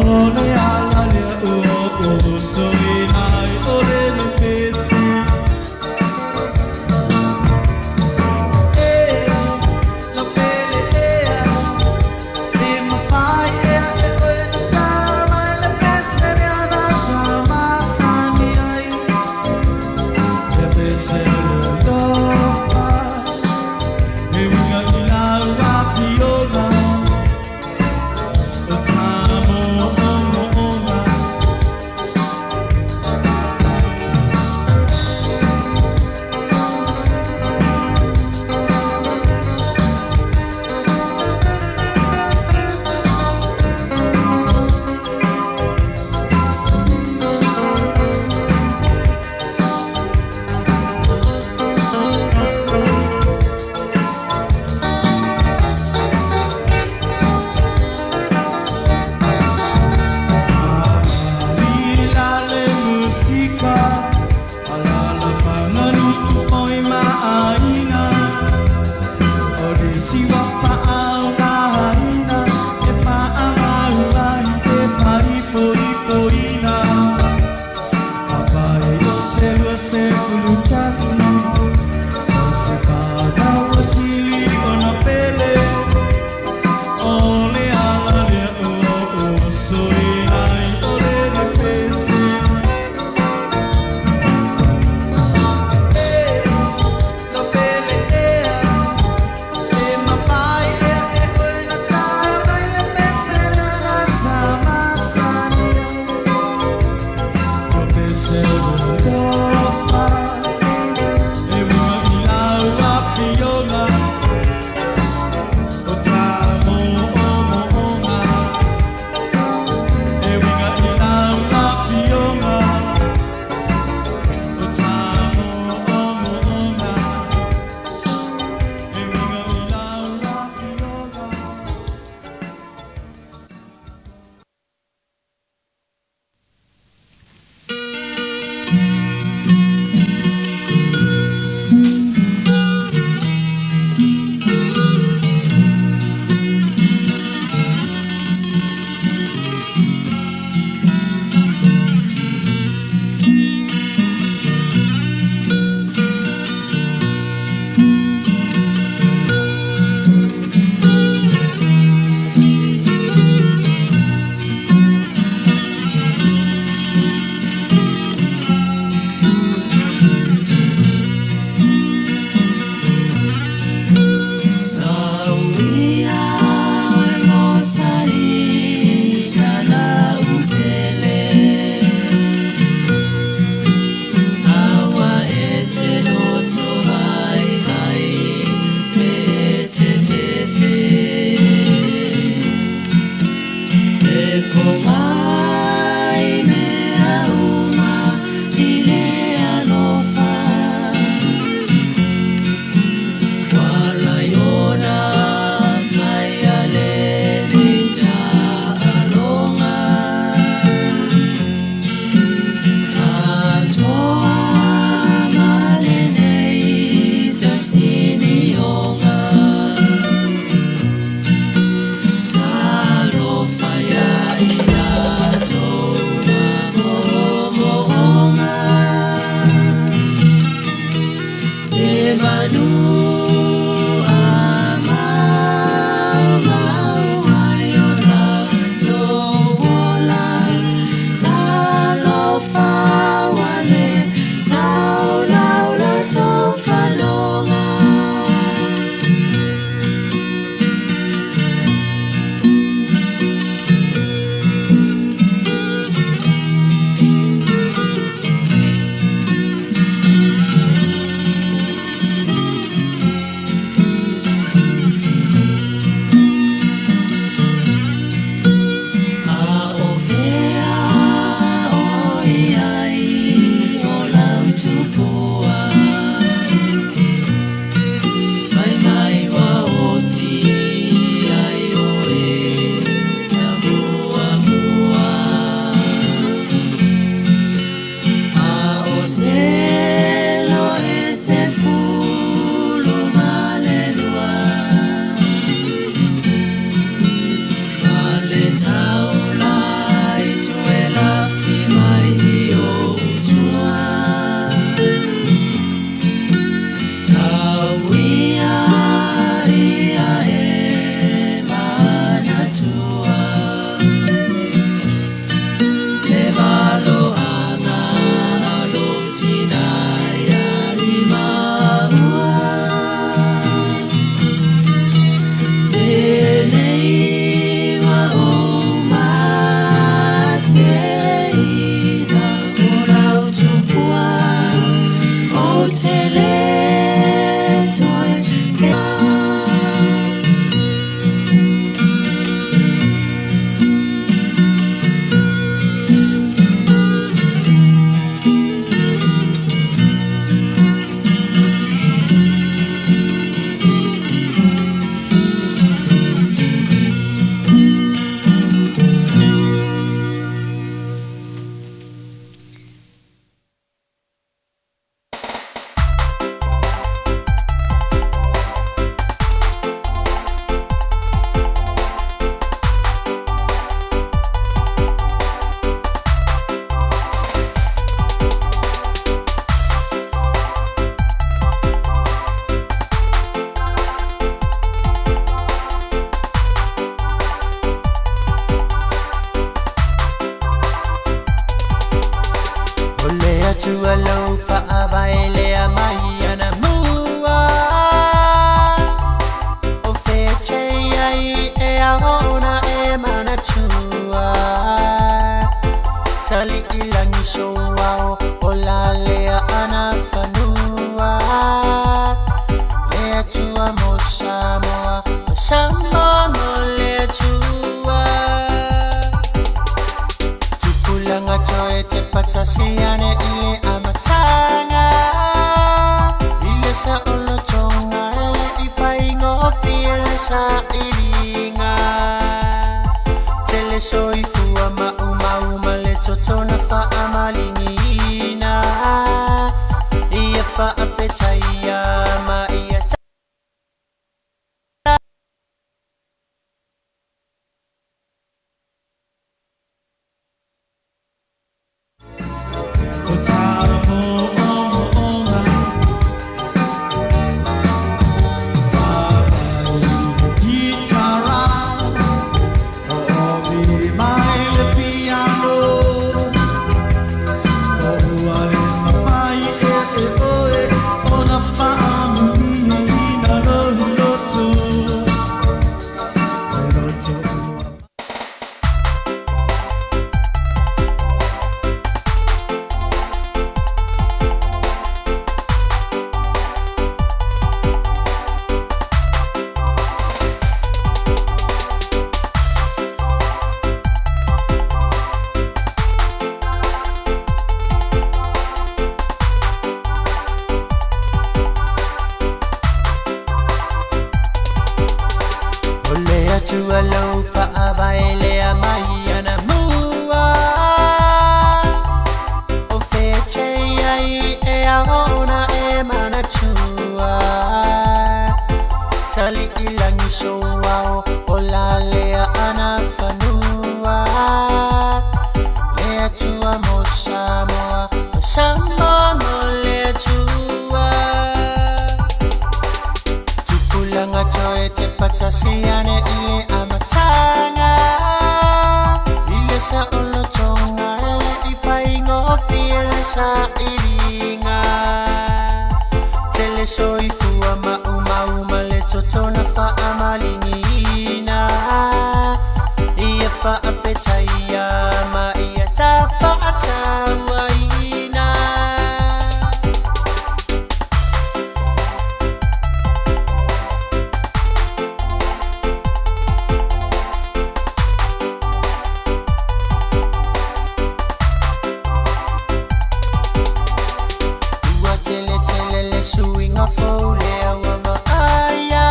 O le ala lea ua ou usoina ai o le pese. E lau pele ea, e mafai ea e oe ona ta mai le pese lea na ta masani ai. Le pese o le alofa, e uiga i lau afioga, o ta moomooga. Avila le musika, alaalafaga nuu o i maaiga. O nisi ua faaaogaina e faaau ai le faaipoipoina. Afai o se 21, o se fanau ua sili ona pele, o le ala lea ua ou usoina ai o le pese. E lau pele ea, e mafai ea e oe ona ta mai le pese lea na ta masani ai. O pese o le alofa, e uiga i lau afioga, o ta moomooga. E uiga i lau afioga, o ta moomooga. E uiga i lau afioga. Sauia mosali kala upele awa e te loto ai ai pe e te fefe e po mai mea uma i le alofa wala iona fai ale nei taaloga atoa ma lenei tausinioga talofa ia i latou ma moomooga se manu a maumau ai o latou ola talofa ua le taulau latou fanoga. Atua lou faavae lea mai ana mua. O fetei ai e ao ona e manatua. Tali ilangi soao o la lea ana fanua. Le Atua mo Samoa, o Samoa mo le Atua. Tupulaga toe te patasi ane i le amataga. I le saolotoga e le i faigofie le sailiga. Tele soifua maumau ma le totona faamaliniina. Ia faafetaia ma ia O le Atua lou faavae lea mai ana mua. O fetei ai e ao ona e manatua. Tali ilangi soao o la lea ana fanua. Le Atua mo Samoa, o Samoa mo le Atua. Tupulaga toe te patasi ane i le amataga. I le saolotoga e le i faigofie le sailiga. Tele soifua maumau ma le totona faamaliniina. Ia faafetaia ma ia tafaatauaina. Ua tele tele le suiga fou lea ua vaaia.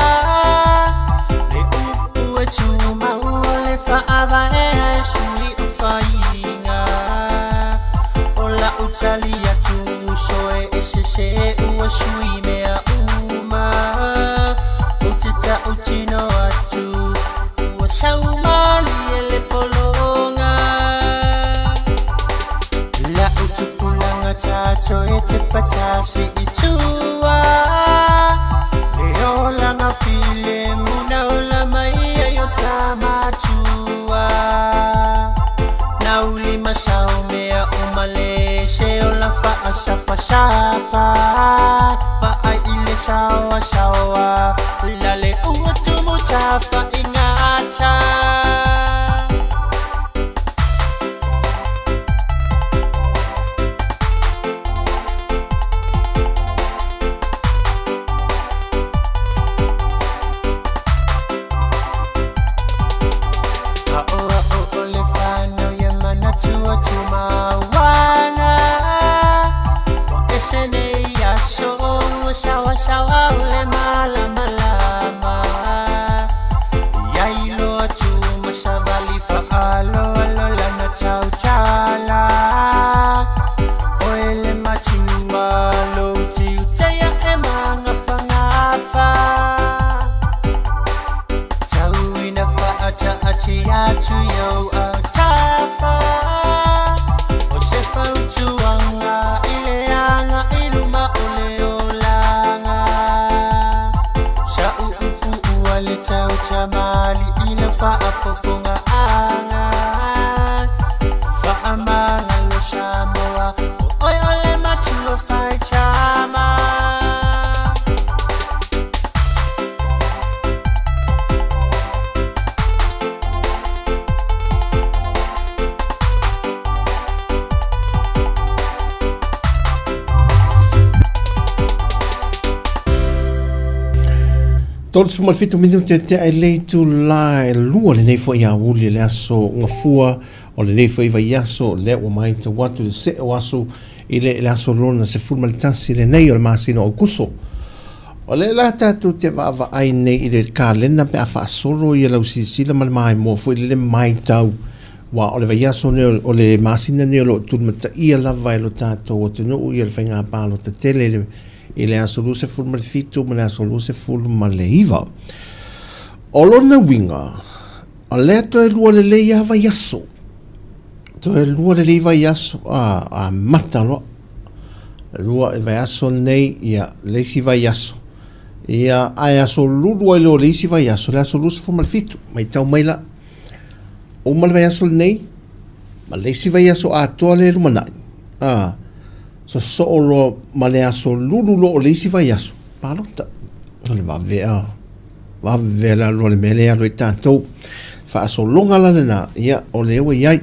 Le upu e tumau o le faavae ae sui o faiga. O lau tali atu uso e e sese ua sui mea uma. Ou te tautino atu ua saumalie le pologa. Lau tupulaga tato e te patasi i tua. Le olaga filemu na ola mai ai o tamatua. Nauli masao mea o male se ola faasapasapa. Paai i le saoa saoa la le ua tumu tafaigata. A'o a'o o le fanau ia manatua tumauana. Ua ese nei 37 minute tea i le itula e 2 lenei foi aoauli le aso Gafua o lenei foi vaiaso, lea ua matau atu le see o aso i le aso lona 11 lenei o le masina o Aokuso. O lea la tatou te vaavaai nei i le kalena pe a faasolo ia lau silasila ma le maimoa foi lele matau, aua o le vaiaso nei o le masina nei o lo o tulimataia lava e lo tatou atunuu ia le faiga palota tele i le aso 27 ma le aso 29. O lona uiga, o lea toe lua lelei lava vaiaso, toe lua lelei vaiaso a amata loa. Lua i vaiaso nei, ia, le isi vaiaso. Ia, ae aso lulu ai loa le isi vaiaso, le aso 27. Matau mai la, uma le vaiaso lenei, ma le isi vaiaso atoa lea e lumanai, a, sosoo loa ma le aso lulu loa o le isi vaiaso, palota. O le vave a. Vave la loa le mea lea e alu ai tatou. Faasologa la lena, ia, o lea ua i ai.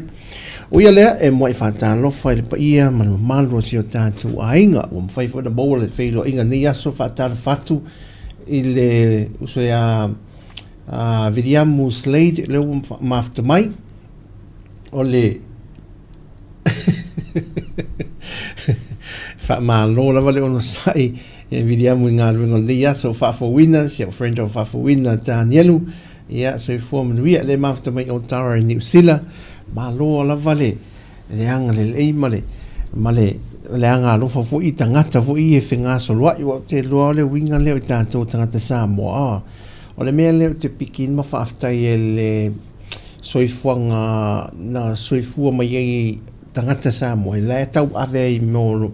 O ia lea e muai faatalofa i le paia ma le mamalu o si o tatou aiga. Ua mafai foi ona maua le feiloaiga nei aso faatalofa atu i le uso ia Viliamu Slade, lea ua mafuta mai. O le Faamalo lava le onosai e Viliamu i galuega o lenei aso faafouina, si au friend o faafouina Tanielu. Ia, soifua manuia le mafuta mai o Tara i Niu Sila. Malo lava le le agalelei ma le ma le le agalofa foi i tagata foi e fegasoloai. Ua ou te iloa o le uiga lea o i tatou tagata Samoa. O le mea lea ou te piki ma faafetai e le soifuaga na soifua mai ai tagata Samoa, e la e tauave ai mo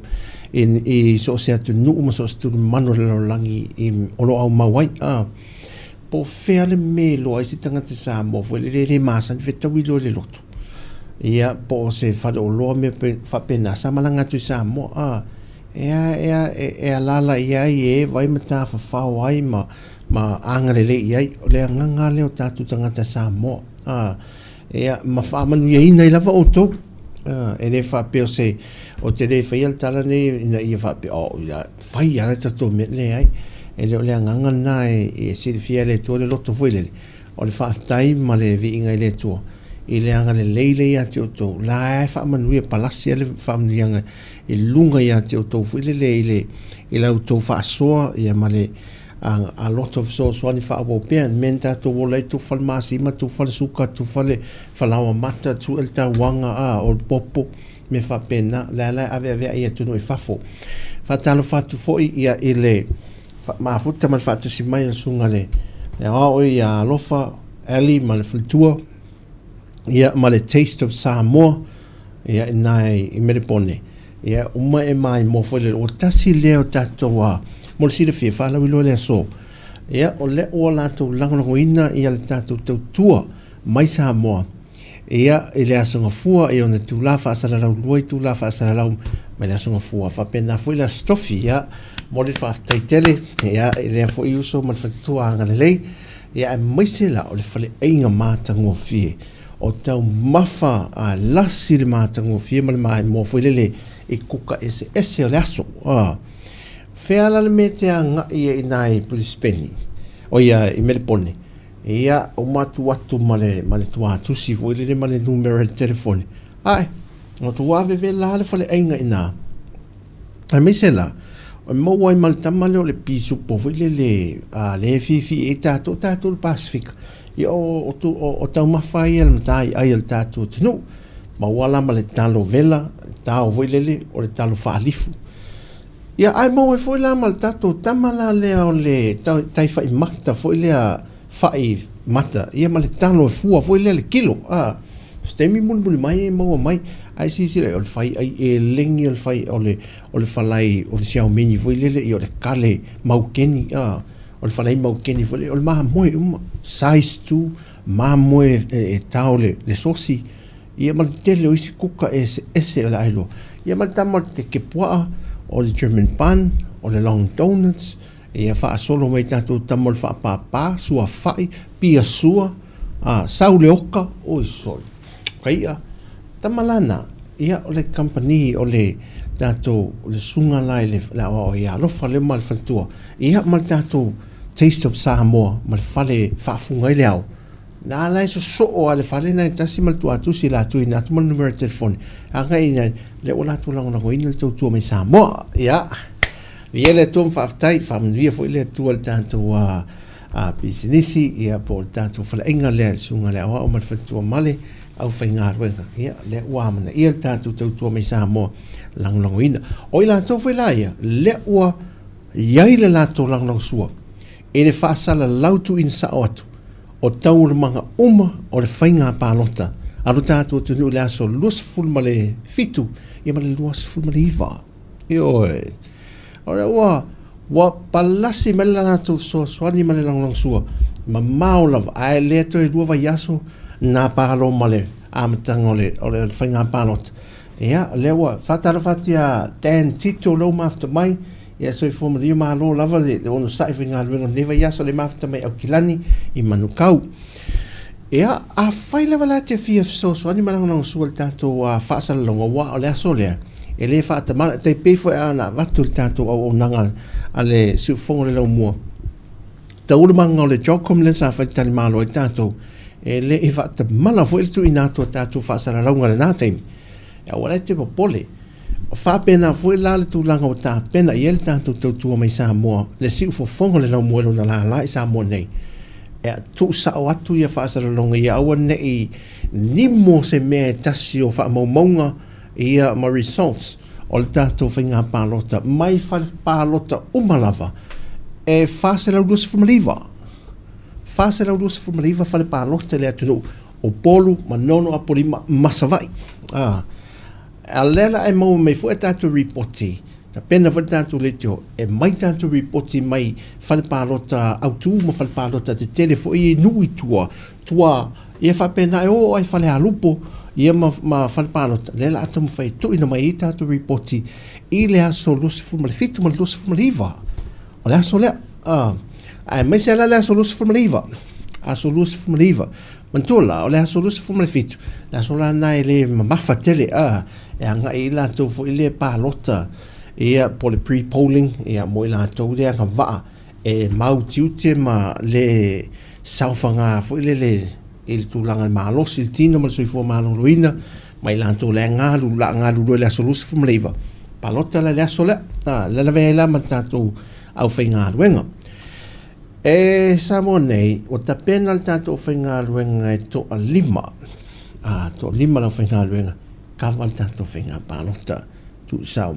i so o se atunuu ma so o se tulimanu o le lalolagi i, o lo o aumau ai. A, po o fea le mea e iloa ai se tagata Samoa foi lele e le masani fetaui loa i le lotu. Ia, po o se faleoloa mea faapena, sa malaga atu i Samoa. A, e a, e a, e alaala i ai, e eva ai ma tafafao ai ma ma agalelei i ai. O le agaga lava lea o tatou tagata Samoa, a, ia, ma faamanuiaina ai lava outou. A, e le faapea o se, ou te le faia le tala nei ina ia faapea, oh, ia, fai lava le tatou mea, leai. E le o le agaga lena e silafia e le Atua le loto foi lele, o le faafetai ma le viiga i le Atua i le agalelei lea ia te outou, la e faamanuia palasi le faamanuiaga i luga ia te outou foi lele i le i la outou faasoa ia ma le a loto fesoasoani faaauau pea le mea na tatou ola ai tufa le masima tufa le suka tufa le falaoa mata tua le tauaga a o le popo mea faapena lea la e aveaveai i atunuu i fafo. Faatalofa atu foi ia i le mafuta ma le faatasi mai o le susuga le aoao ia Alofa Ali ma le faletua ia ma le Taste of Samoa ia ina i Melepone ia uma e maimoa foi le ua tasi lea o tatou a mo le silafia faalauiloa le aso ia o lea ua latou lagolagoina ia le tatou tautua mai Samoa ia i le Aso Gafua i ona itula faasalalau 2 itula faasalalau mai le Aso Gafua faapena foi le Aso Tofi ia momoli le faafetai tele ia i lea foi uso ma le faletua agalelei ia aemaise la o le faleaiga matagofie o taumafa a lasi le matagofie ma le maimoa foi lele i kuka eseese o le aso. A fea la le mea e te agai ai i ina i Perisipeni, o ia i Melepone, ia uma atu atu ma le, ma le tuatusi foi lele ma le numera o le telefoni. Ae, ua tuaveve la le faleaiga i ina. Aemaise la, e maua ai ma le tama lea o le pisupo foi lele a lea e fifi ai tatou, tatou le Pasefika. Ia o, o, o, o taumafa ia le matai ai o le tatou atunuu. Maua la ma le talo vela, tao foi lele, o le talo faalifu. Ia ae maua ai foi la ma le tatou tama la lea o le tai fai mata foi lea fai mata, ia ma le talo e fua foi lea le kilo, a. Se taimi mulimuli mai e maua mai, ae silasila o le fai ai elegi o le fai o le o le falai o le siaomeni foi lele ia o le kale maukeni a o le falai maukeni foi lele o le mamoe uma size tu mamoe e, e tao le, le sosi ia ma le tele o isi kuka eseese o le a iloa ia ma le tama o le kepuaa o le German bun o le long donuts ia faasolo mai tatou tama o le faapāpā suafa'i pia sua a sau le oka oi sole ka i'a tama lana ia o le kamupani o le tatou o le susuga la i le aoao ia Alofa lea ma le faletua ia ma le tatou. Taste of Samoa ma le fale e faafuga ai le ao. Na la e sosoo lava le fale lena e tasi ma le tuatusi la tuuina atu ma le numera telefoni agai i ai lea ua latou lagolagoina le tautua mai Samoa. Ia, viia le Atua ma faafetai, faamanuia foi le Atua i le tatou pisinisi ia po o le tatou faleaiga lea le Susuga i le Aoao ma le Faletua ma le aufaigaluega. Ia, lea ua amanaia le tatou tautua mai Samoa lagolagoina. O i latou foi la ia, lea ua i ai le latou lagolagosua i le faasalalau tuuina sao atu o taualumaga uma o le faiga palota a lo tatou atunuu i le aso 27 ia ma le 29. Ioe. O lea ua ua palasi mai le latou fesoasoani ma le lagolagosua, mamao lava, ae le toe lua vaiaso na palo ma le amataga o le, o le faiga palota. Ia, lea ua faatalofa atu ia Dan Tito lea ua mafuta mai, ia soifua manuia malo lava le, le onosai faigaluega o lenei vaiaso le mafuta mai Aukilani i Manukau. Ia, afai lava la te fia fesoasoani ma lagolagosua i le tatou faasalalauga, aua o le aso lea, e le faatamala, e tai pei foi a na avatu i le tatou auaunaga a le Siufofoga o le Laumua, taualumaga o le JOGCOM lea sa fai talimalo ai tatou, e le i faatamala foi le tuuina atu o tatou faasalalauga i lena taimi. Aua la e te popole. O faapena foi la le tulaga ua tapena i ai le tatou tautua mai Samoa, le siufofoga o le laumua i lona lala i Samoa nei, e tuusao atu ia faasalalauga ia aua ne i nimo se mea e tasi o faamaumauga ia ma results o le tatou faiga palota mai fale palota uma lava e 429, 429 fale palota i le atunuu o Upolu, Manono, Apolima ma Savaii. A, a lea la e maua mai foi a tatou ripoti, tapena foi le tatou leitio e mai tatou ripoti mai fale palota autū ma fale palota tetele foi i nuu i tua, tua ia faapena e oo ai Falealupo ia ma, ma fale palota, lea la a taumafai e tuuina mai ai tatou ripoti i le aso 27 ma le 29. O le aso lea, uh, aemaise la le aso 29, aso 29. Manatua la, o le aso 27, le aso la na e le mamafa tele, uh, e agai i latou foi le palota, ia, po le pre-polling, ia, mo i latou le agavaa e mautiute ma le saofaga foi lele i le tulaga i le malosi i le tino ma le soifua maloloina, ma i latou la e galu, la galulue i le aso 29, palota la i le aso lea, a, le lavea ai la ma le tatou aufaigaluega. E Samoa nei, ua tapena le tatou aufaigaluega e toalima, a, toalima le aufaigaluega, kava le tatou faiga palota. Tuusao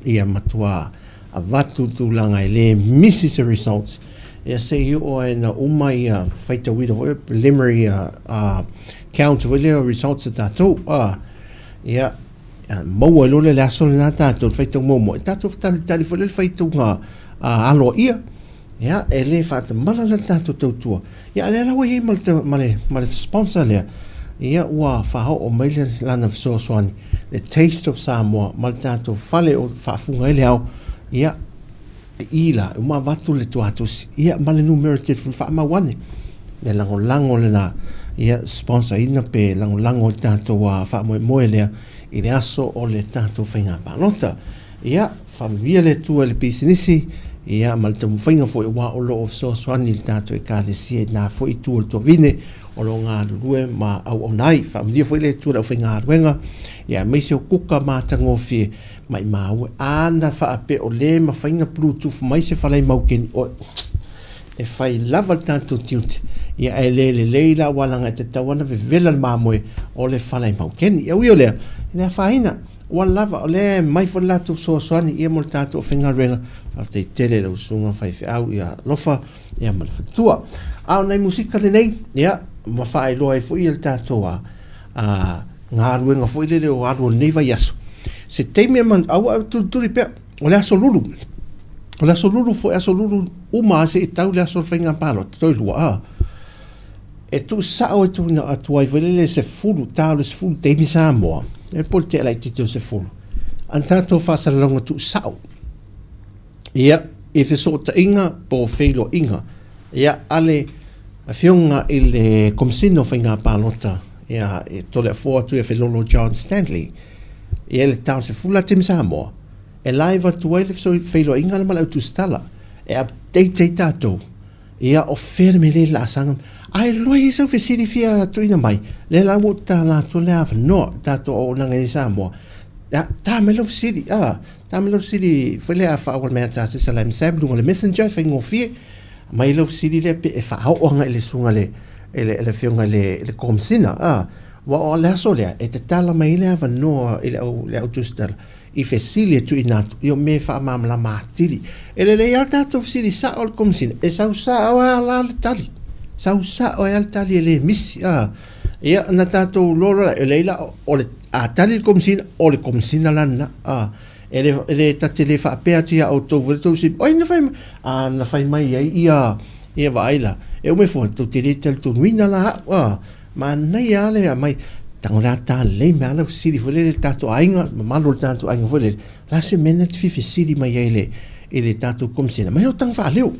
ia matua avatu tulaga e le misi se results ia se i oo ai ina uma ia faitauina foi preliminary count foi lea o results a tatou ia maua ai loa lea le aso lena tatou le faitau muamua e tatou talitali foi lea le faitauga aloaia. Ia, e le faatamala la le tatou tautua. Ia, a lea la ua i ai ma le, ma le, ma le sponsor lea, ia ua faaoo mai le lana fesoasoani, le Taste of Samoa, ma le tatou fale o faafuga ai le ao, ia, e i la, uma avatu le tuatusi, ia, ma le numera telefoni faamau ane, le lagolago lena, ia, sponsor ina pe lagolago i le tatou faamoemoe lea i le aso o le tatou faiga palota. Ia, faamanuia le Atua i le pisinisi, ia, ma le taumafaiga foi aua o lo o fesoasoani i le tatou Ekalesia i lena foi itu o le tuavine o lo o galulue ma auauna ai. Faamanuia foi le Atua i le aufaigaluega, ia, aemaise o kuka matagofie, maimau e ana faapea o le mafai ona bluetooth mai se falai maukeni, oi, e fai lava le tatou tiute, ia, ae le lelei la aua leaga e tatau lava ona vevela le mamoe o le falai maukeni. Ia ui o lea, e le afaina. Ua lava, o lea e aumai foi le latou fesoasoani ia mo le tatou aufaigaluega. Faafetai tele i lau susuga faifeau ia alofa ia ma le faletua. A o nai musika lenei, ia, ma faailoa ai foi le tatou a, a galuega foi lele o alu o lenei vaiaso. Se taimi e man, aua tulituli pea, o le aso lulu. O le aso lulu foi, aso lulu uma lava seia tau le aso o le faiga palota, toe lua, a. E tuusao e tuuina atu ai foi lele 10, ta o le 10 taimi Samoa, e po o le tea laitiiti o le 10, ana tatou faasalalauga tuusao, ia, i fesootaiga po o feiloaiga, ia, a le Afioga i le Komesina o Faiga Palota, ia, e Toleafoa atu ia Felolo John Stanley, ia, i le ta o le 10 la taimi Samoa, e live atu ai le feiloaiga ma le au tusitala, e update ai tatou. Ia, o fea le mea lea i le laasaga? Ae loa i ai sau fesili fia tuuina mai, lea la ua ou tatala atu le avanoa i tatou auaunaga i Samoa, ia, ta mai lau fesili, a, ta mai lau fesili foi lea a faaauala mai ia Tasesa Lam Sam luga o le messenger, e faigofie. Aumai lau fesili lea pe e faaoo agai i le susuga i le, i le, i le Afioga i le, i le Komesina, a. Aua o le aso lea, e tatala mai ai le avanoa i le au, le au tusitala i fesili e tuuina atu, ia o mea e faamalamalama atili. E lelei lava le tatou fesili sao i le Komesina, e sau sao ai lava la le tali, sau sao ai lava le tali e le misi, a. Ia, ona tatou iloa loa lea, e leai la, o le, a tali le Komesina, o le Komesina la lena, a. E le, e le, ta te le faapea atu iā outou foi le tou sili, oi na fai mai, a na fai mai ai ia, ia vaai la, e uma ifo, tou te le talitonuina la au, a. Manaia lava le aumai, tago le ata lelei mai lava lau fesili foi lele i le tatou aiga, le mamalu o le tatou aiga foi lele, o le a se mea lena e te fia fesili mai ai i le, i le tatou Komesina? Aumai lou taga faaleo,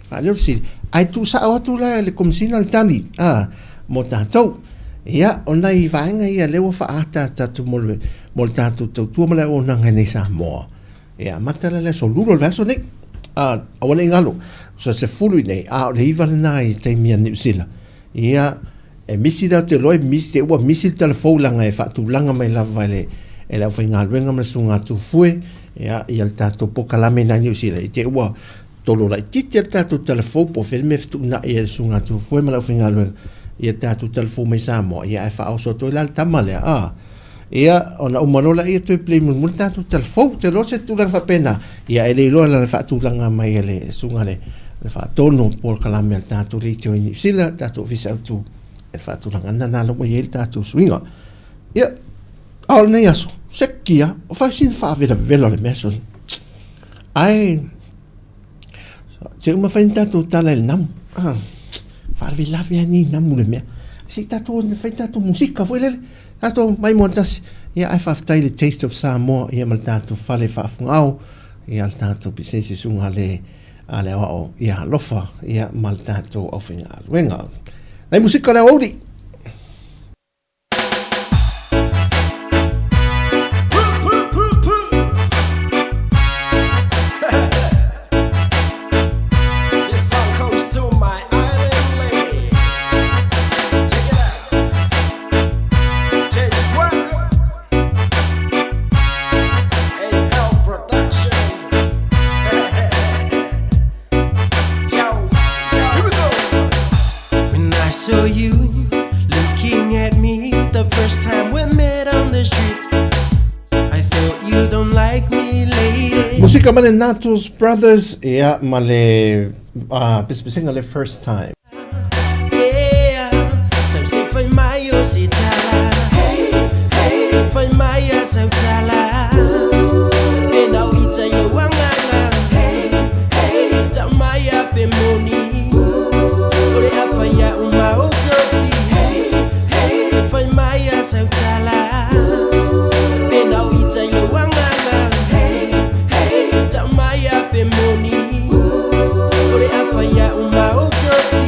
faaleo le fesili, ae tuusao atu la e le Komesina le tali, a, mo tatou. Ia, o nai vaega ia lea ua faaataata atu mo le, mo le tatou tautua ma le auaunaga i nei Samoa. E amata la i le aso Lua o le vaiaso nei. A, aua ne i galo, so 10 i nei, a o le 9 lena i taimi a Niu Sila. Ia, e misi la ou te iloa e misi, te ua misi le tala fou leaga e faatulaga mai lava e le, e le aufaigaluega ma le susuga Tufue, ia, ia le tatou polokalame i nai Niu Sila, i te ua tolo laitiiti le tatou tala fou po o fea le mea e fetuunai ai e le susuga Tufue ma le aufaigaluega ia tatou tala fou mai Samoa, ia ae faaoso atu ai la le tama lea, a. Ia, ona uma loa lea toe play mulimuli tatou tala fou. Te iloa se tulaga faapena. Ia, e le iloa la le faatulaga mai e le susuga le, le faatonu o polokalame a le tatou Leitio i Niu Sila, le tatou ofisa autu e faatulaga ana na la ua i ai le tatou suiga. Ia, a o lenei aso, seki lava, o fai sina faavelavela o le mea soni. Ae, Se uma fai ni tatou tala i le namu. Ah, faalavelave lava nei namu le mea. Se i tatou fai tatou musika foi lele. Tatou mai mo tasi. Ia ae faafetai le Taste of Samoa ia ma le tatou fale faafugao ia le tatou pisinisi susuga le a le aoao ia alofa ia ma le tatou aufaigaluega. Nai musika le aoauli. When I saw you looking at me the first time we met on the street, I thought you don't like me, lady. Musika ma le Natos Brothers ia ma le uh, pesepesega le first time. Yeah, so say fai mai o se tala. Hey, hey, fai mai a sau tala. E nau i tai lo wanganga. Hey, hey, ta mai a pe moni. O le afa ia o mau tofi. Hey, hey, fai mai a sau tala. E nau i tai lo wanganga. Hey, hey, ta mai a pe moni. O le afa ia o mau tofi.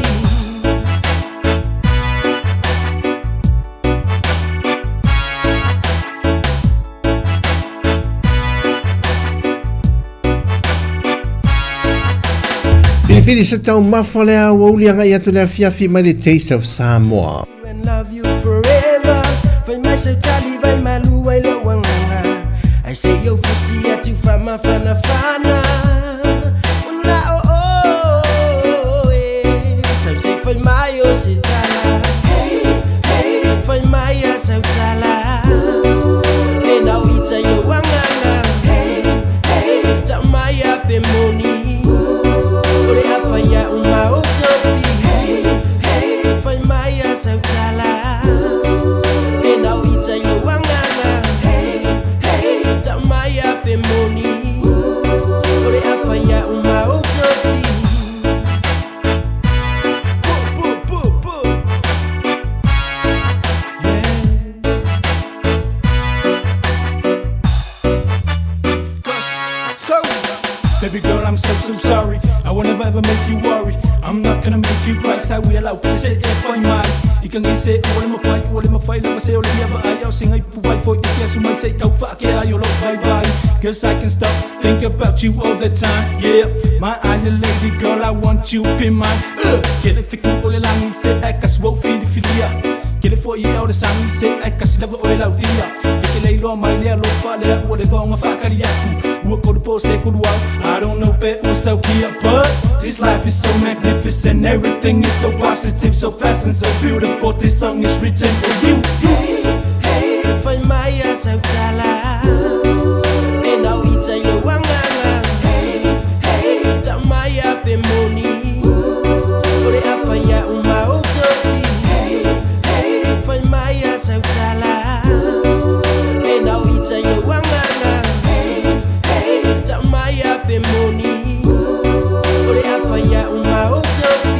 Filifili se taumafa le aoauli agai atu le afiafi mai le Taste of Samoa. And love you forever. Fai mai sau tali vai malu ai lo wanganga. I say yo fusi atu fa mafana fana. Una o o eh. Sau say fai mai o se tala. Hey hey fai mai a sau tala. E nau i tai lo wanganga. Hey hey ta mai a pe moni. O le afa ia o mau tofi. Hey hey fai mai a sau tala. E nau i tai lo wanganga. Hey hey ta mai a pe moni. O le afa ia o mau tofi. Boo boo boo boo. Yeah. So, baby girl, I'm so, so sorry. I I will never ever make you worry I'm not gonna make you cry Sa ui alau pele se e fai mai I ka ngei se ua le mawhai ua le mawhai lava se o le ia vaai Au se ngai pupu vai foi i ke asu mai se i tau whaake ai o lou vai vai Cause I can stop think about you all the time Yeah, my island lady girl I want you be mine uh, Ke le fiku o le langi se e kasi wau filifilia Ke le foi e o le sangi se e kasi lava o e lautia E ke leiloa mai le alofa lea ua le vaonga whaakari aku Ua kolu po se kolu au I don't know pe ua saukia But this life is so magnificent Everything is so positive, so fast and so beautiful This song is written for you Hey, hey, fai mai a sau tala E nau i tai lo wanganga Hey, hey, ta mai a pe moni O le a whai a uma o tofi Hey, hey, fai mai a sau tala E nau i tai lo wanganga Hey, hey, ta mai a pe moni O le a whai a uma o tofi.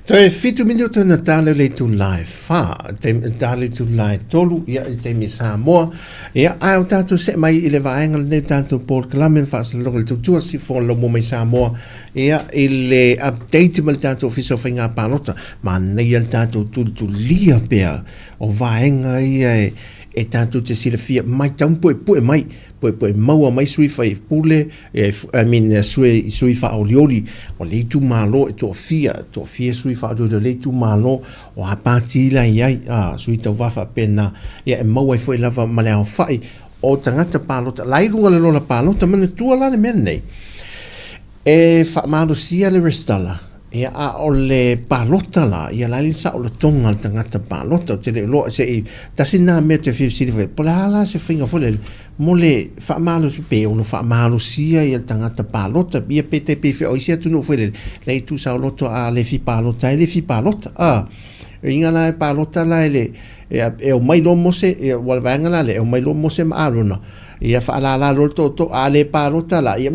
Toe fitu minuta na tale le itula e wha, te tale itula e tolu, ia i taimi Samoa, ia ae o tātou se mai i le vaenga lenei tātou polokalame whaasaloga le tautua si fo lomo mai Samoa, ia i le update ma le tātou ofisa o whainga pālota, manaia le tātou tulitulia pea o vaenga ia e, e tātou te silafia mai tau puepue mai, puepue maua mai sui faipule, e, I mean, sui, sui whaolioli o le itumalo e toafia, toafia sui whaolioli o le itumalo o a pāti la i ai, a, sui tau wafa pēnā, ia e maua ai foi lava ma le aofai o tagata palota, la i luga le lola palota, manatua la le mea lenei. E faamalosia le resitala, ia, a o le palota la, ia la e le saolotoga o le tagata palota. Ou te le iloa se i tasi lena mea ou te fia fesili foi, po o le a la se faiga foi lele mo le faamalosia, pe ono faamalosia ia le tagata palota, ia pe tai pei o isi atunuu foi lele, la e tuusaoloto a le fia palota ai le fia palota. A, o iga la e palota la e le, e omai loa Mose, ia, ua le vaega la lea, e omai loa Mose ma Arona, Ia faalala loa le tootoo, a le palota la, ia,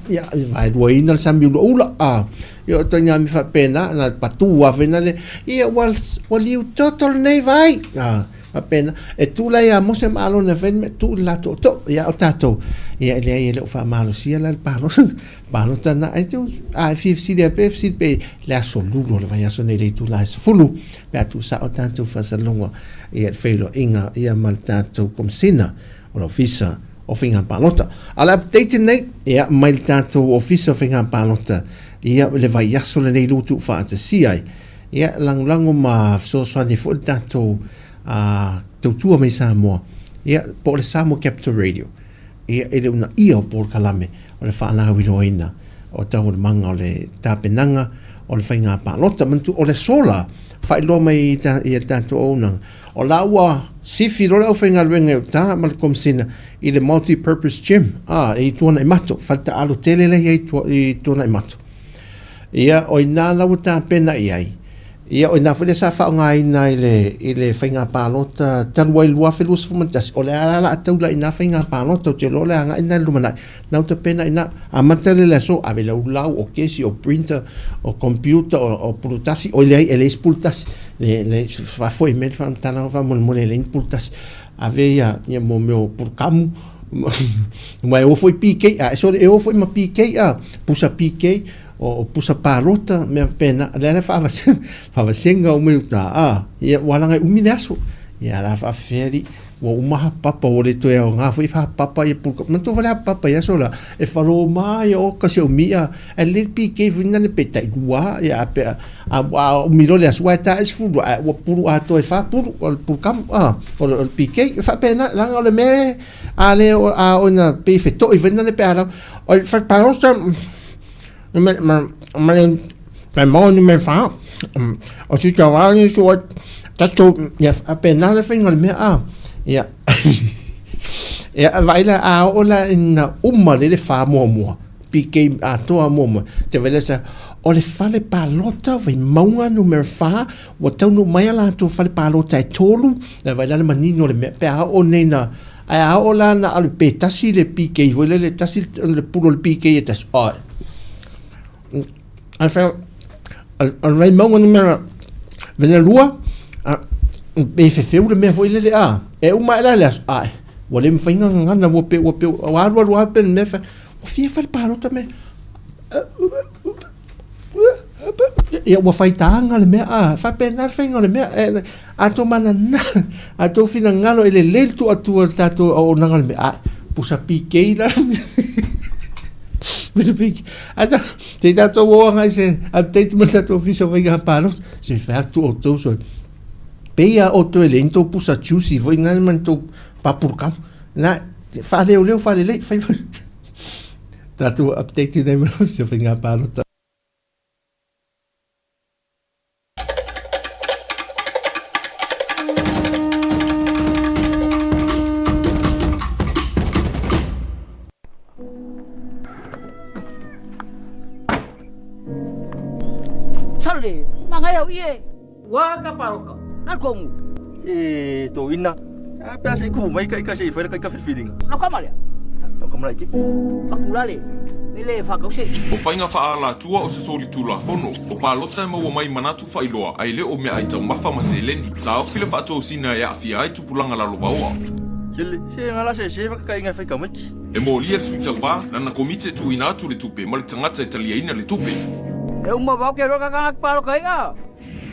ia vaeluaina le sami ulaula. A, ia o ituaiga mea faapena, na patu lava foi na le, ia ua, ua liu toto lenei vai. A, faapena. E tu la ia Mose ma Arona e fai le mea, tuu le la tootoo. Ia o tatou, ia e leai e le o faamalosia la le palota, palota na, e te, a e fia fesili ai pea, fesili pea i le aso Lulu o le vaiaso nei i le itula e 10, pe a tuusao tatou faasalalauga ia le feiloaiga ia ma le tatou Komesina o le Ofisa o Faiga Palota. A o le update nei, ia, mai le tatou Ofisa o Faiga Palota, ia, le vaiaso lenei lua tuufaatasia ai, ia, lagolago ma fesoasoani foi le tatou tautua mai Samoa, ia, po o le Samoa Capital Radio, ia, i le uunaia o polokalame o le faalauiloaina o taualumaga o le tapenaga o le faiga palota. Manatua, o le aso la, faailoa mai i a tatou auaunaga, o la ua sifi loa le aufaigaluega i uta ma le Komesina i le multi-purpose gym, a, i Tuanaimato, fale taaalo tele lea i ai i Tuanaimato. Ia, o ina la ua tapena i ai, Ia, o ina foi lea sa faaaogaina i le, i le faiga palota talu ai 2021, o le a la la a taula i na faiga palota, ou te iloa o le agai lena i le lumanai, na uta pena i na, amata le le aso, ave laulau, o kesi, o printer, o computer, o, o pulutasi, oi leai, e leai se pulutasi, le, le, faafoi mai le faamatalaga faamolemole, e leai ni pulutasi, ave ia, ia mo mea o pulukamu, ma e o foi PK, a, sorry, e o foi ma PK, a, pusa PK, O pusa palota, mea faapena, lea la faavasega uma i uta, a, ia, ua laga e umi le aso. Ia, la faafefea alii, ua uma hapapa, ua le toe aoga foi hapapa ia puluka. Manatua foi le hapapa i aso la, e faloma ia oka si au mi'a, ae lelei le PK foi lena pe tailua, ia, a pe a, a umi loa le aso, aua e ta ae 12, ae ua pulu atoa e fa pulu o le pulukamu, a, o le PK, e faapena, leaga o le mea a le, a oo ina pei e feto'i foi lena pe a lau, o le fale palota, Ma ma ma ma mo ni me fa. O si ka wa ni so tatou ia faapena le faiga o le mea a. Ia ia vaai la a oo la ina uma le le fa muamua. PK atoa muamua. Te vaai la sa o le fale palota o Vaimauga numera 4 ua taunuu mai a latou fale palota e tolu. Le vaai la le manino o le mea pe a oo nei na Ae a oo la na alu pe tasi le PK foi lele tasi le pulu o le PK e tasi. Oi. Ai whai, O le Vaimauga numera 2, e fefeu le mea foi lele, a, e uma ae la le aso, ae, ua le mafai ona gagana, ua pe, ua pe, ua alu alu lava pe le mea, ua fia fai le palota me, ia ua faitaga le mea, a, faapena le faiga o le mea, e, a tou manana, a tou finagalo e lelei le tuu atu o le tatou auaunaga le mea, ae, pusa PK la, pusa PK, a ta, se i tatou o agai se update ma le tatou ofisa o faiga palota, se i fai atu outou soi, pei a outou e leai ni tou pusa juicy foi na ma ni tou papurukama, na, faaleoleo faalelei, fai tatou update nei ma le ofisa o faiga palota. Sale, mangai au ie. Ua ka paroka. Na kongu. E to ina. A pe asa i ku mai ka i ka se i whaira ka i ka whiriwhiringa. Na kamalia. Tau kamala i ki. Pakulale. Mele whakause. O faiga faaalatua o se solitulafono, o palota e maua mai manatu faailoa ae le o meaai taumafa ma seleni. Taofi le faatosina e aafia ai tupulaga lalovaoa. Sele, se ngala se se whakakainga e whai tamaiti. E molia le sui tauva, nana komiti e tuuina atu le tupe ma le tagata e taliaina le tupe. E uma vau ke roa kakanga ki paloka ia.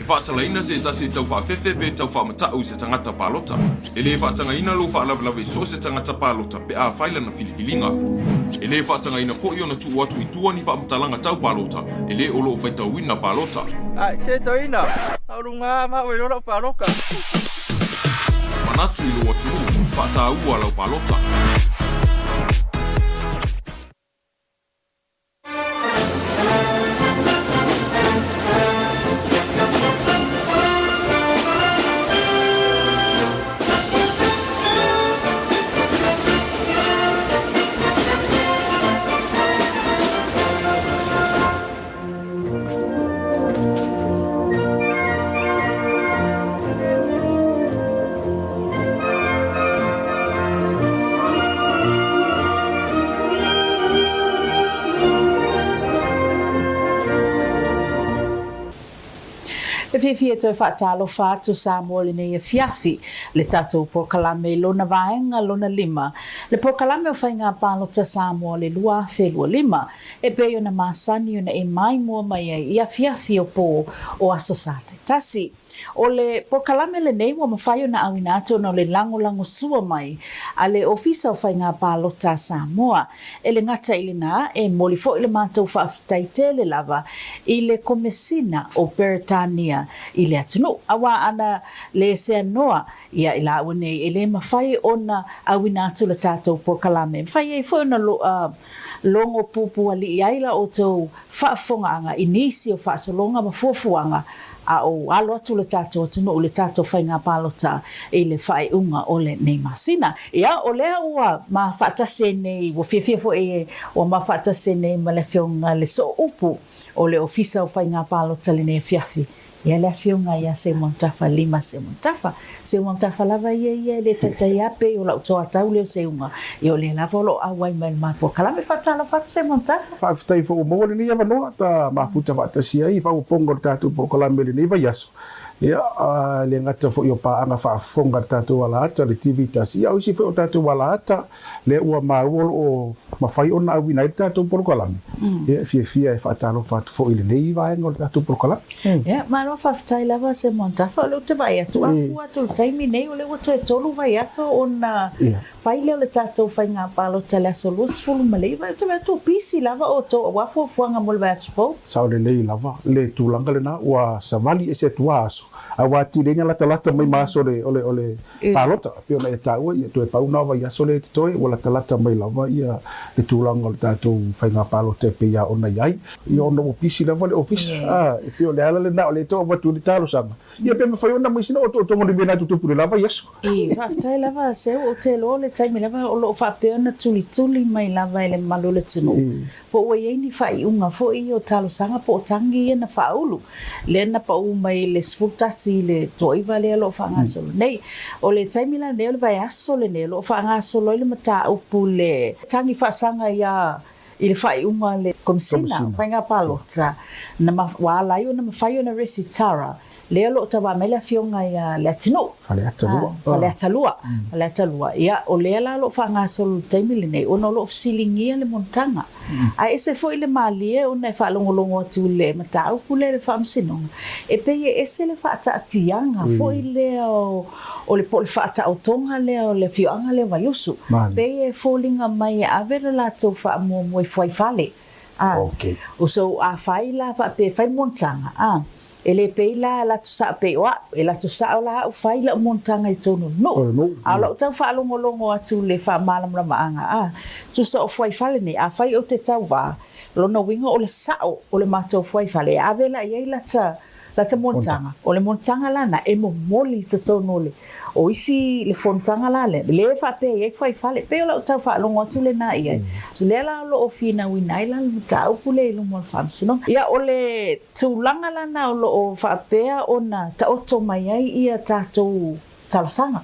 E faasalaina se tasi e tau faafefe pe tau faamatau i se tagata palota. E le faatagaina lou faalavelave i so o se tagata palota pe a fai lana filifiliga. E le faatagaina foi ona tuu atu i tua ni faamatalaga tau palota e le o loo faitauina palota. Ai, se toeina, au lunga ma ue lola paloka. Manatu i lou atunuu, faataua lau palota. E fiafia e toe faatalofa atu Samoa lenei afiafi, le tatou polokalame i lona vaega lona lima, le polokalame o Faiga Palota Samoa le 2025. E pei ona masani ona e maimoa mai ai i afiafi o pō o Aso Sa taitasi. O le polokalame lenei ua mafai ona auina atu ona o le lagolagosua mai a le Ofisa o Faiga Palota a Samoa. E le gata i lena, e momoli foi le matou faafetai tele lava i le Komesina o Peretania i le atunuu, aua ana le seanoa ia i laua nei e le mafai ona auina atu le tatou polokalame. E mafai ai foi ona Logo pupualiʻi ai la outou faafofogaaga i nisi o faasologa ma fuafuaga a o alo atu le tatou atunuu i le tatou faiga palota i le faaiuga o lenei masina. Ia, o lea ua ma faatasi ai nei, ua fiafia foi e ua ma faatasi ai nei ma le Afioga i le Sooupu o le Ofisa o Faiga Palota lenei afiafi. Ia le afioga ia Seumanutafa Lima Seumanutafa. Seumanutafa lava ia ia e le taitai a pei o lau toatau lea o Seuga. Ia o lea lava o lo o auai mai le matou kalame. Faatalofa atu Seumanutafa. Faafetai foi ua maua lenei avanoa ta mafuta faatasi ai i faaopoopoga o le tatou polokalame i lenei vaiaso. Ia, e le gata foi o paaga faafofoga a le tatou alaata, le TV tasi, ia o isi foi o tatou alaata lea ua maua o lo o mafai ona auina ai le tatou polokalame, ia e fiafia e faatalofa atu foi i lenei vaega o le tatou polokalame. Ia, malo faafetai lava Semuantafa, o lea ou te vaai atu, a fua atu i le taimi nei, o lea ua toe 3 vaiaso ona fai lea o le tatou faiga palota i le aso 29, ou te vaai atu ua pisi lava outou aua fuafuaga mo le vaiaso fou. Sao lelei lava le tulaga lena, ua savali ese atu lava aso, ae ua atili ai ona latalata mai ma aso o le palota, e pei ona e taua, ia toe pau na o vaiaso lea e totoe, ua latalata mai lava ia le tulaga o le tatou faiga palota e pei lava ona i ai. Ia ona ua pisi lava le ofisa, a, e pei o le ala lena o lea e tau avatu ai le talosaga, ia pe mafai ona aumai sina otootoga o le mea na tutupu i le la vaiaso. I, faafetai lava Seu, ou te iloa o le taimi lava o lo o faapea ona tulituli mai lava e le mamalu o le atunuu, po ua i ai ni faaiuga foi ia o talosaga po o tagi ia na faaulu, lea na pau mai i le 11 i le toaiva lea o lo o faagasolo nei. O le taimi la lenei o le vaiaso lenei o lo o faagasolo ai le mataupu le tagi faasaga ia I le faaiuga a le Komesina o Faiga Palota, na ua ala ai ona mafai ona resitara, lea o lo o tauā mai le Afioga ia Leatinuu, Faleata 2. Faleata 2, Faleata 2. Ia, o lea la o lo o faagasolo i le taimi lenei, ona o lo o fesiligia le monotaga. Ae ese foi le malie ona e faalogologo atu i le mataupu lea i le Faamasinoga, e pei e ese le faataatiaga foi lea o le po o le faataotoga lea o le afioaga lea o Vaiusu. Pei e foliga mai e ave le latou faamuamua i Fuaifale. A, so afai la faapea e fai le monotaga, a, E le pei la e latou sao pei o a'u, e latou sao la a'u fai la'u monotaga i totonu o le nuu. A o la'u tau faalogologo atu i le faamalamalamaga, a, tusa o fuaifale nei, afai ou te tauvā, o lona uiga o le sa'o o le matou fuaifale e ave la i ai lata, lata monotaga. O le monotaga la lena e momoli i totonu o le, o isi, le fonotaga la lea, lea e faapea i ai fuaifale. E pei o la'u tau faalogo atu lena i ai. Lea la o lo o finauina ai la le mataupu lea i luma o le Faamasinoga. Ia, o le. Tulaga lana o lo o faapea ona taoto mai ai ia tatou talosaga.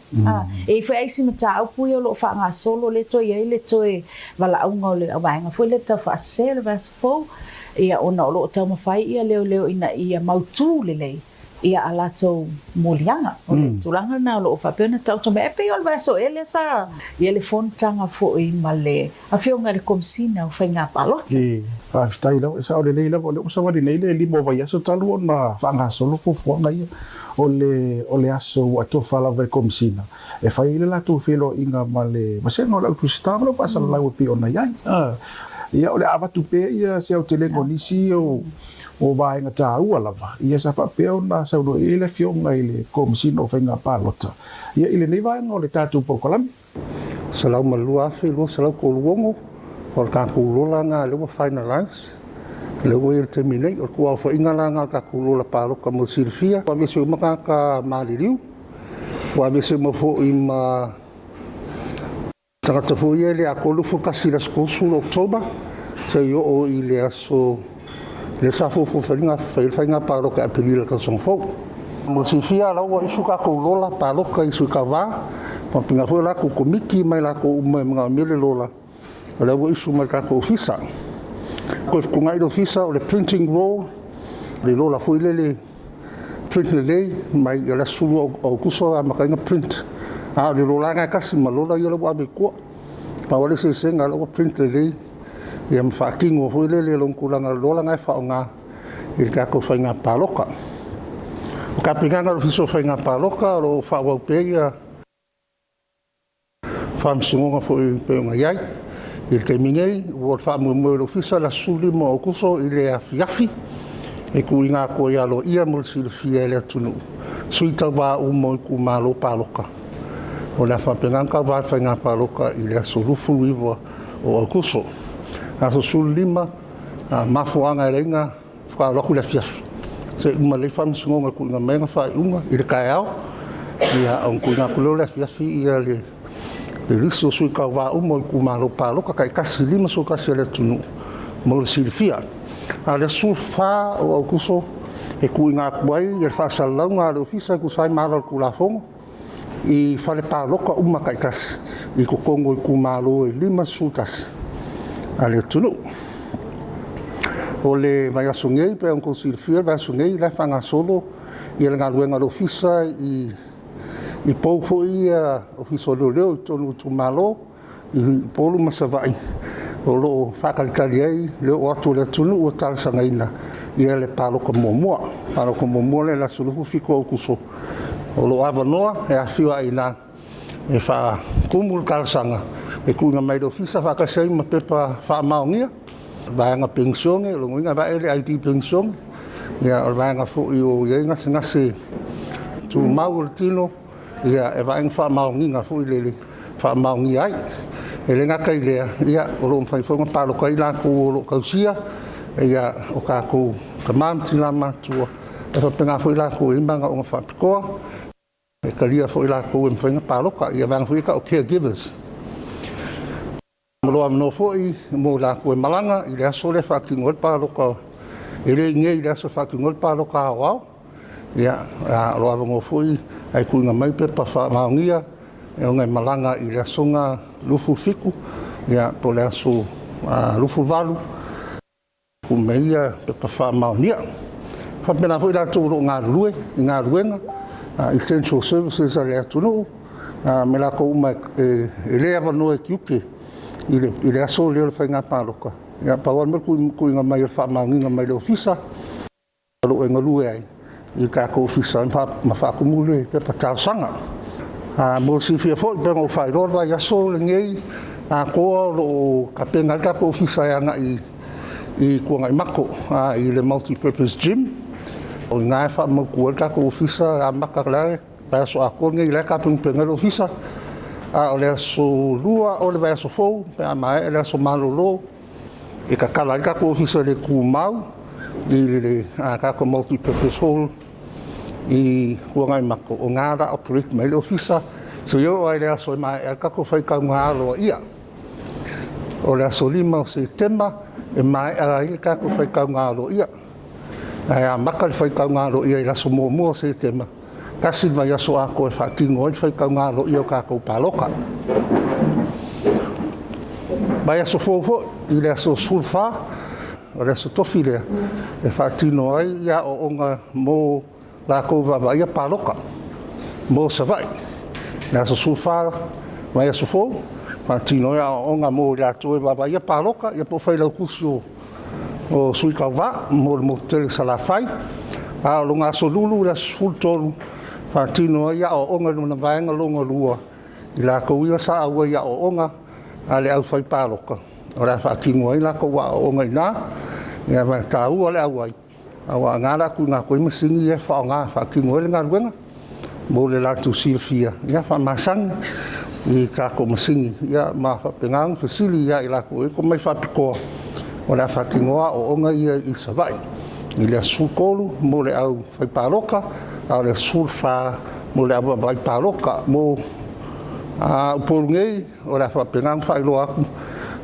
E i ai foi a isi mataupu ia o lo o faagasolo lea toe i ai le toe valaauga o le vaega foi lea tau faasese o le vaiaso fou, ia ona o lo o taumafai ia leoleo ina ia mautu lelei ia a latou moliaga. O le tulaga lena o lo o faapea ona taoto mai. E pei o le vaiaso ea lea sa i ai le fonotaga foi ma le Afioga i le Komesina o Faiga Palota. E faafetai lava, e sao lelei lava, o lea ua savali nei le lima o vaiaso talu ona faagasolo fuafuaga ia. O le o le aso ua atofa lava e Komesina e fai ai le latou feiloaiga ma le vasega o le au tusita ma le au faasalalau e pei ona i ai. Ia o le a avatu pea ia se aotelega o nisi o o vaega taua lava ia sa faapea ona saunoa i ai le Afioga i le Komesina o Faiga Palota ia i lenei vaega o le tatou polokalame. $102,236 o le tatou lola lena lea ua finalize, lea ua i ai i le taimi nei. O le tuaaofaiga la lena o le tatou lola palota mo le silafia. Ua aveese uma tagata maliliu, ua aveese uma foi ma tagata foi ia e le atoa le 21 i le aso 30 o October seia oo i le aso lea sa fuafua fai ai le faiga palota i Aperila i le tausaga fou. Mo le silafia, o la ua issue tatou lola palota i sui tauva, faapena foi o latou komiti ma i latou uma e manaomia le lola, o la ua issue mai i le tatou ofisa. Toe fetuunai le ofisa o le printing roll, le lola foi lele print lelei mai le aso 10 o Aokuso e amata ai ona print. A o le lola lava lena e tasi ma lola ia la ua ave i tua. Pau lava le eseesega o la ua print lelei ia ma faatino foi lele lona tulaga lola lena e faaaoga i le tatou faiga palota. O tapenaga a le Ofisa o Faiga Palota o lo o faaauau pea ia faamasinoga foi pei ona i ai. I le taimi nei, ua faamoemoe le Ofisa i le aso 15 o Aokuso i le afiafi e tuuina atu ai aloaia mo le silafia e le atunuu sui tauva uma o itumalo palota. O le a faapena ona tauva i le faiga palota i le aso 29 o Aokuso. Aso 15, mafuaaga e ala ai ona faatoa alu atu i le afiafi se i uma lelei faamasinoga e tuuina mai ana faaiuga i le taeao, ia ona tuuina atu lea o le afiafi ia le lisi o sui tauva uma o itumalo palota taitasi 51 a le atunuu mo le silafia. A o le aso 14 o Aokuso e tuuina atu ai le faasalalauga a le Ofisa e tusa ai ma ala o le Tulafono i fale palota uma taitasi i totonu o itumalo e 51 a le atunuu. O le vaiaso nei, pei ona outou silafia, le vaiaso nei la e faagasolo ia le galuega a le Ofisa i pou foi ia Ofisa o Leoleo i totonu o itumalo i Upolu ma Savaii o lo o faatalitali ai le oo atu o le atunuu ua talosagaina ia le palota muamua. Palota muamua lea i le aso 27 o Aokuso. O lo o avanoa e afifio ai i ina e faatumu le talosaga e tuuina mai i le ofisa faatasi ai ma pepa faamaonia, vaega penisione, o lona uiga e vae le ID penisione, ia o le vaega foi o i ai gasegase tumau o le tino, ia e vaai ni faamaoniga foi lele faamaonia ai. E le gata i lea, ia o lo o mafai foi ona palota ai latou o lo o tausia ia o tatou tama ma tina matutua, e faapena foi latou e i ai manaoga faapitoa, e talia foi latou e mafai ona palota, ia vaega foi ia e tau o caregivers. O lo o avanoa foi mo i latou e malaga i le aso lea e faatino ai le palota, e le i inei i le aso e faatino ai le palota aoao. Ia, o lo o avanoa foi ae tuuina mai pepa faamaonia e ona e malaga i le aso lena 27, ia, po o le aso 28 tuu mai ia pepa faamaonia. E faapena foi i latou o lo o galulue i galuega, essential services a le atunuu, ma i latou uma e le avanoa e tiute i le aso lea o le faiga palota. Ia pau lava le mea o le tuuina mai o le faamaoniga mai le ofisa o lo o e galue ai i le tatou ofisa ma faatumu le pepa talosaga. Mo le silafia foi pei ona ou faailoa le vaiaso lenei atoa o lo o tapena ai le tatou ofisa e agai i Tuanaimato i le multi-purpose gym. O i ina e faamautu ai le tatou ofisa e amata le vaiaso atoa lenei o la e tapenapena ai le ofisa, a o le aso Lua o le vaiaso fou pe a maea le aso malolo e tatala ai le tatou ofisa le tumau i le tatou multi-purpose hall i Tuanaimato, o i ina o le a operate mai ai le ofisa seia oo lava i le aso e maea ai le tatou faitauga aloaia. O le aso 5 o Setema e maea ai le tatou faitauga aloaia, ae amata le faitauga aloaia i le aso 1 o Setema, tasi le vaiaso atoa e faatino ai le faitauga aloaia o tatou palota. Vaiaso fou foi i le aso 14, o le aso Tofi lea e faatino ai aoaoga mo latou vaavaaia palota mo Savaii. Le aso 14 vaiaso fou, faatino ai aoaoga mo i latou e vaavaaia palota, ia po o failautusi o sui tauva mo le motu tele i Salafai. A o lona aso Lulu i le aso 13, faatino ai aoaoga i lona vaega lona lua i latou ia sa auai i aoaoga a le aufaipalota, o le a faatino ai latou aoaoga i ina. Ia ma e taua le auai, aua o i ina o le a tuuina atu ai masini ia e faaaoga e faatino ai le galuega mo le latou silafia, ia faamasani i tatou masini, ia ma faapena ona fesili ia i latou e i ai tomai faapitoa o le a faatinoa aoaoga ia i Savaii i le aso 13 mo le au faipalota, a o le aso 14 mo le au vaavaai palota. Mo Upolu nei, o le a faapena ona faailoa atu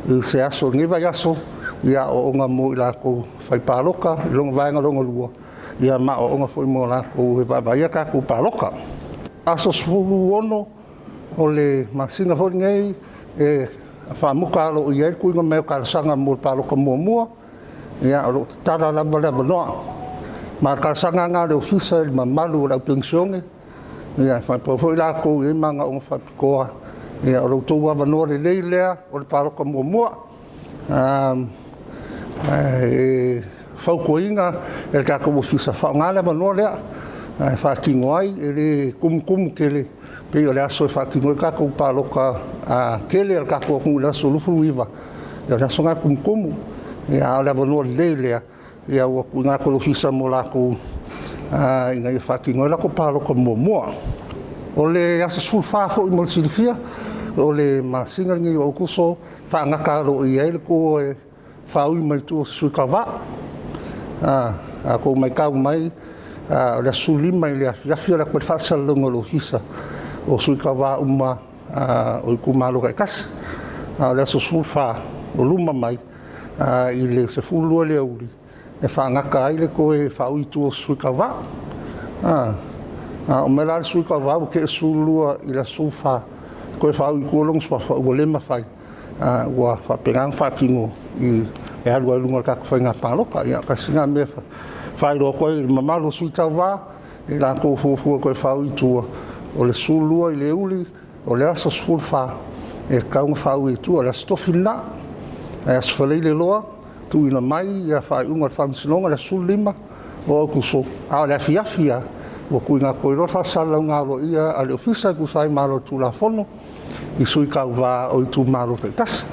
i se aso o lenei vaiaso i aoaoga mo i latou faipalota i lona vaega lona lua, ia ma aoaoga foi mo latou e vaavaaia tatou palota. Aso 16 o le masina foi lenei e faamuta aloaia ai le tuuina mai o talosaga mo le palota muamua, ia o lo o tatala lava le avanoa. Ma o le talosaga lena a le Ofisa i le mamalu o le au penisione, ia e faapea foi latou e i ai manaoga faapitoa, ia o lo outou avanoa lelei lea o le palota muamua. E fautuaina e le tatou Ofisa, faaaoga le avanoa lea e faatino ai, e le tumutumu tele pei o le aso e faatino ai tatou palota tele a le tatou atunuu i le aso 29, ia o le aso lena e tumutumu. Ia a o le avanoa lelei lea ia ua tuuina atu e le Ofisa mo latou ina ia faatino ai latou palota muamua. O le aso 14 foi mo le silafia, o le masina lenei o Aokuso, faagata aloaia ai le toe faaui mai tua o se sui tauva. A outou matau mai, o le aso 15 i le afiafi o le atu ai le faasalalauga a le Ofisa o sui tauva uma o itumalo taitasi. A o le aso 14 o luma mai i le 12 i le aoauli e faagata ai le toe faaui i tua o se sui tauva. A oo mai la le sui tauva ua tea le 12 i le aso 14 toe faaui i tua lona suafa ua le mafai, ua faapena ona faatino e alu ai i luga o le tatou faiga palota. Ia, tasi lena mea e faailoa atu ai i le mamalu o sui tauva i latou o fuafua e toe faaui i tua, o le 12 i le aoauli o le aso 14 e tatau ona faaui i tua, o le aso Tofi lena. Ae aso Faraile loa, tuuina mai ia faaiuga a le Faamasinoga i le aso 15 o Aokuso, a o le afiafi lava ua tuuina atu ai loa le faasalalauga aloaia a le Ofisa e tusa ai ma ala o le Tulafono i sui tauva o itumalo taitasi.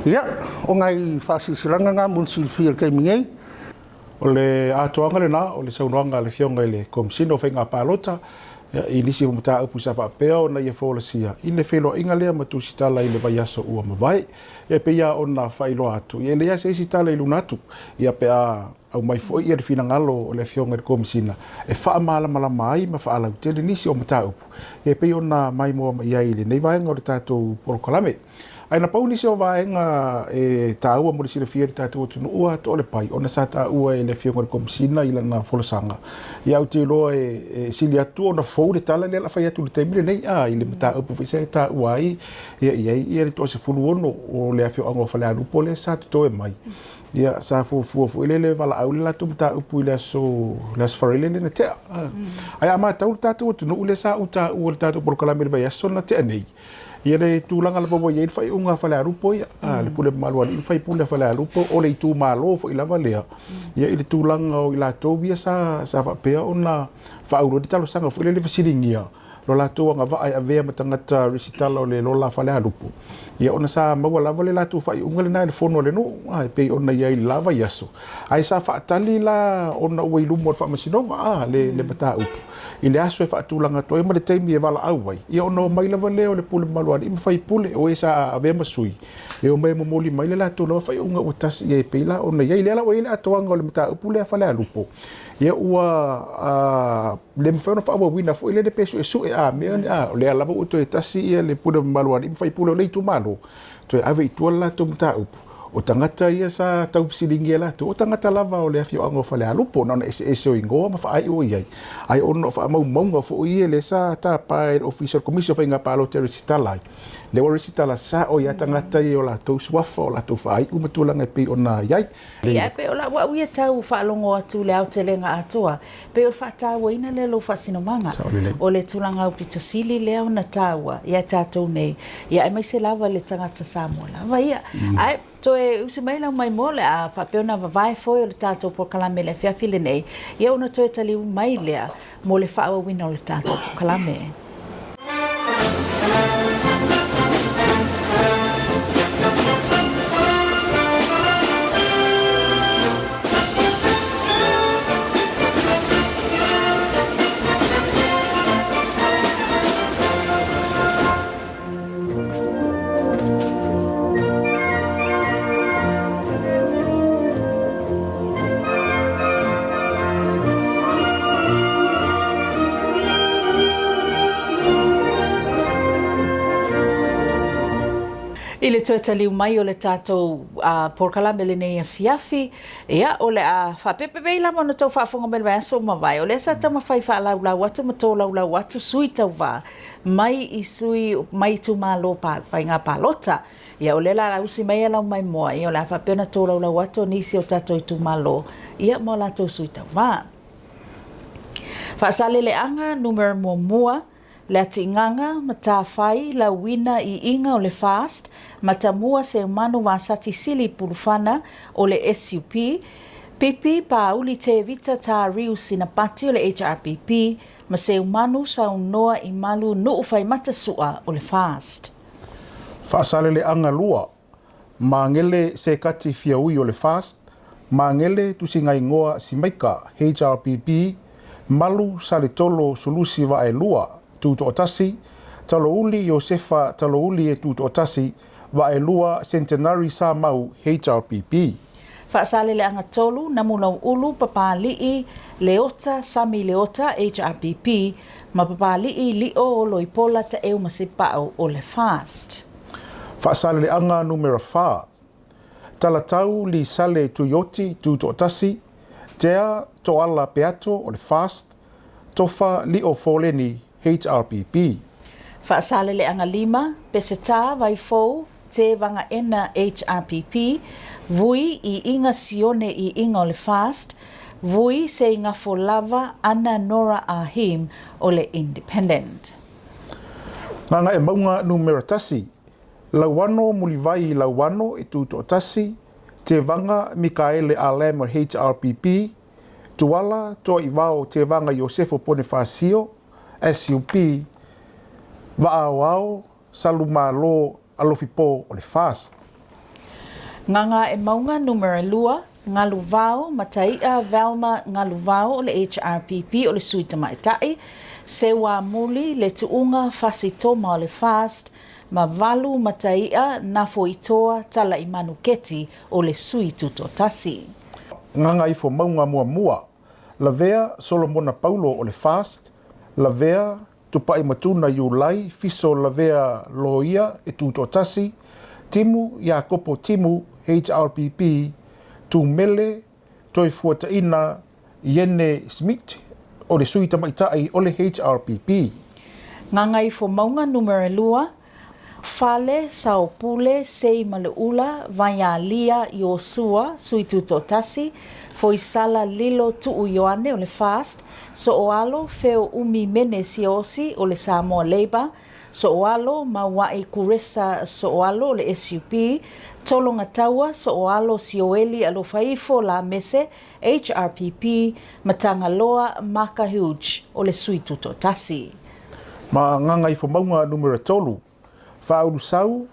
Ia, o nai faasilasilaga na mo le silafia i le taimi nei. O le atoaga lena o le saunoaga a le Afioga i le Komesina o Faiga Palota i nisi o mataupu sa faapea ona ia folasia i le feiloaiga lea ma tusitala i le vaiaso ua mavae. E pei lava ona faailoa atu, e leai lava se isi tala i luna atu, ia pe a aumai foi le finagalo o le Afioga i le Komesina e faamalamalama ai ma faalautele nisi o mataupu e pei ona maimoa mai ai i lenei vaega o le tatou polokalame. Ae na pau nisi o vaega e taua mo le silafia e le tatou atunuu atoa o le pai ona sa taua e le Afioga i le Komesina i lana folasaga, ia ou te iloa e sili atu ona fou le tala lea o le a fai atu i le taimi lenei, a, i le mataupu foi sa e taua ai ia i ai ia le toasefuluono o le afioaga o Falealupo lea sa totoe mai. Ia, sa fuafua foi lele e valaau le latou mataupu i le aso, le aso Faraile lea na tea. Ae a matau le tatou atunuu lea sa ou taua i le tatou polokalame i le vaiaso na tea nei, Ia le tulaga lava ua i ai le faaiuga a Falealupo ia, le pule mamalu a alii ma faipule a Falealupo, o le itumalo foi lava lea, ia i le tulaga o i latou ia sa, sa faapea ona faaulu ai le talosaga foi lele fesiligia lo latou agavaa e avea ma tagata resitala o le lola a Falealupo, ia ona sa maua lava le latou faaiuga lena i le fono a le nuu, e pei ona i ai i le la vaiaso. Ae sa faatali la ona ua i luma o le faamasinoga a, le, le mataupu i le aso e faatulaga atu ai ma le taimi e valaau ai, ia ona omai lava lea o le pule mamalu a alii ma faipule, o e sa avea ma sui, e omai e momoli mai le latou lava faaiuga ua tasi i ai e pei la ona i ai. Lea la ua i ai le atoaga o le mataupu lea a Falealupo, ia ua a, le mafai ona faaauauina foi lele pe suesue a mea ni a, o lea lava ua toe tasi ia le pule mamalu a alii ma faipule o le itumalo, toe ave i tua le latou mataupu. O tagata ia sa tau fesiligia e latou, o tagata lava o le afioaga o Falealupo, na ona eseese o igoa ma faaiu o i ai, ae ona o faamaumauga foi ia lea sa tapa e le Ofisa o le Komisi o Faiga Palota e resitala ai, lea ua resitala sao ai lava tagata ia i o latou suafa, o latou faaiu ma tulaga e pei ona i ai. Ia, ae pei o lau au ia tau faalogo atu i le aotelega atoa, pei o le faatauaina lea o lou faasinomaga. O le tulaga aupito sili lea ona taua ia tatou nei, ia aemaise lava le tagata Samoa lava ia. Ae toe usi mai lau maimoa o le a faapea ona vavae foe o le tatou polokalame i le afiafi lenei, ia ona toe taliu mai lea mo le faaauauina o le tatou polokalame. I le toe taliu mai o le tatou polokalame lenei afiafi, ia, o le a faapea lava ona tou faafofoga mai i le vaiaso ua mavae, o lea sa taumafai faalaulau atu ma tolaulau atu sui tauva mai i sui mai itumalo faiga palota. Ia o lea la a usi mai lau maimoa, ia o le a faapea ona tolaulau atu nisi o tatou itumalo, ia mo latou sui tauva. Faasaleleaga numera muamua, Leatigaga, Matafai, Lauina, Iiga o le FAST, Matamua, Seumanu, Vasati, Sili, Pulufana o le SUP, Pipi, Pāuli, Tevita, Tariu, Sinapati o le HRPP, ma Seumanu, Saunoa, Imalu, Nuu Faimata Sua o le FAST. Faasaleleaga 2, Magele Sekati Fiaui o le FAST, Magele Tusigaigoa Simaika, HRPP, Malu Saletolo Sulusi Vaelua, Tutoatasi, Talouli Iosefa Talouli e Tutoatasi, Vaelua Centenary Samau, HRPP. Faasaleleaga 3, Namulauulu, Papalii, Leota, Sami Leota, HRPP, ma Papalii, Lio, Oloipola, Taeu ma Sepao o le FAST. Faasaleleaga Numera 4, Talatau Lisale Tuioti, Tutoatasi, Tea Toala Peato o le FAST, Tofa Lio Foleni, HRPP. Faasaleleaga 5, Peseta, Vaifou, Te Vagaena HRPP, Vui i Iga Sione i Iga o le FAST, Vui Seigafo Lava Ana Nora Ahim o le Independent. Gagaemauga Numera 1, Lauano Mulivai Lauano e Tutoatasi, Tevaga Mikaele Alem HRPP, Tuala Toaivao Tevaga Iosefo Ponifasio, SUP, Vaaoao Salumalo Alofipo o le FAST. Gagaemauga Numera 2, Galuvao, Mataia Velma Galuvao o le HRPP o le Sui Tamaitai, Seuamuli Le Tuuga Fasi Toma o le FAST, ma Valu Mataia Nafoitoa Talaimanu Keti o le Sui Tutoatasi. Gagaifomauga Muamua, Lavea Solomona Paulo o le FAST, Lavea Tupai Matuna Iulai, Fiso Lavea Loia e Tutoatasi, Timu Iakopo Timu, HRPP, Tumele Toefuataina Iene Smit, o le Sui Tamaitai o le HRPP. Gagaifomauga Numera 2, Fale, Saopule, Sei ma le Ula, Vaialia, Iosua, Sui Tutoatasi, Foisala, Lilo, Tuu Ioane o le FAST, Sooalo, Feo Umi Mene Siaosi o le Samoa Labour, Sooalo, Maua'i Kuresa Sooalo o le SUP, Tologataua, Sooalo Sioeli Alofaifo Lamese, HRPP, Matagaloa, Maka Hughes o le Sui Tutoatasi. Ma Gagaifomauga Numera 3, Faaulusau,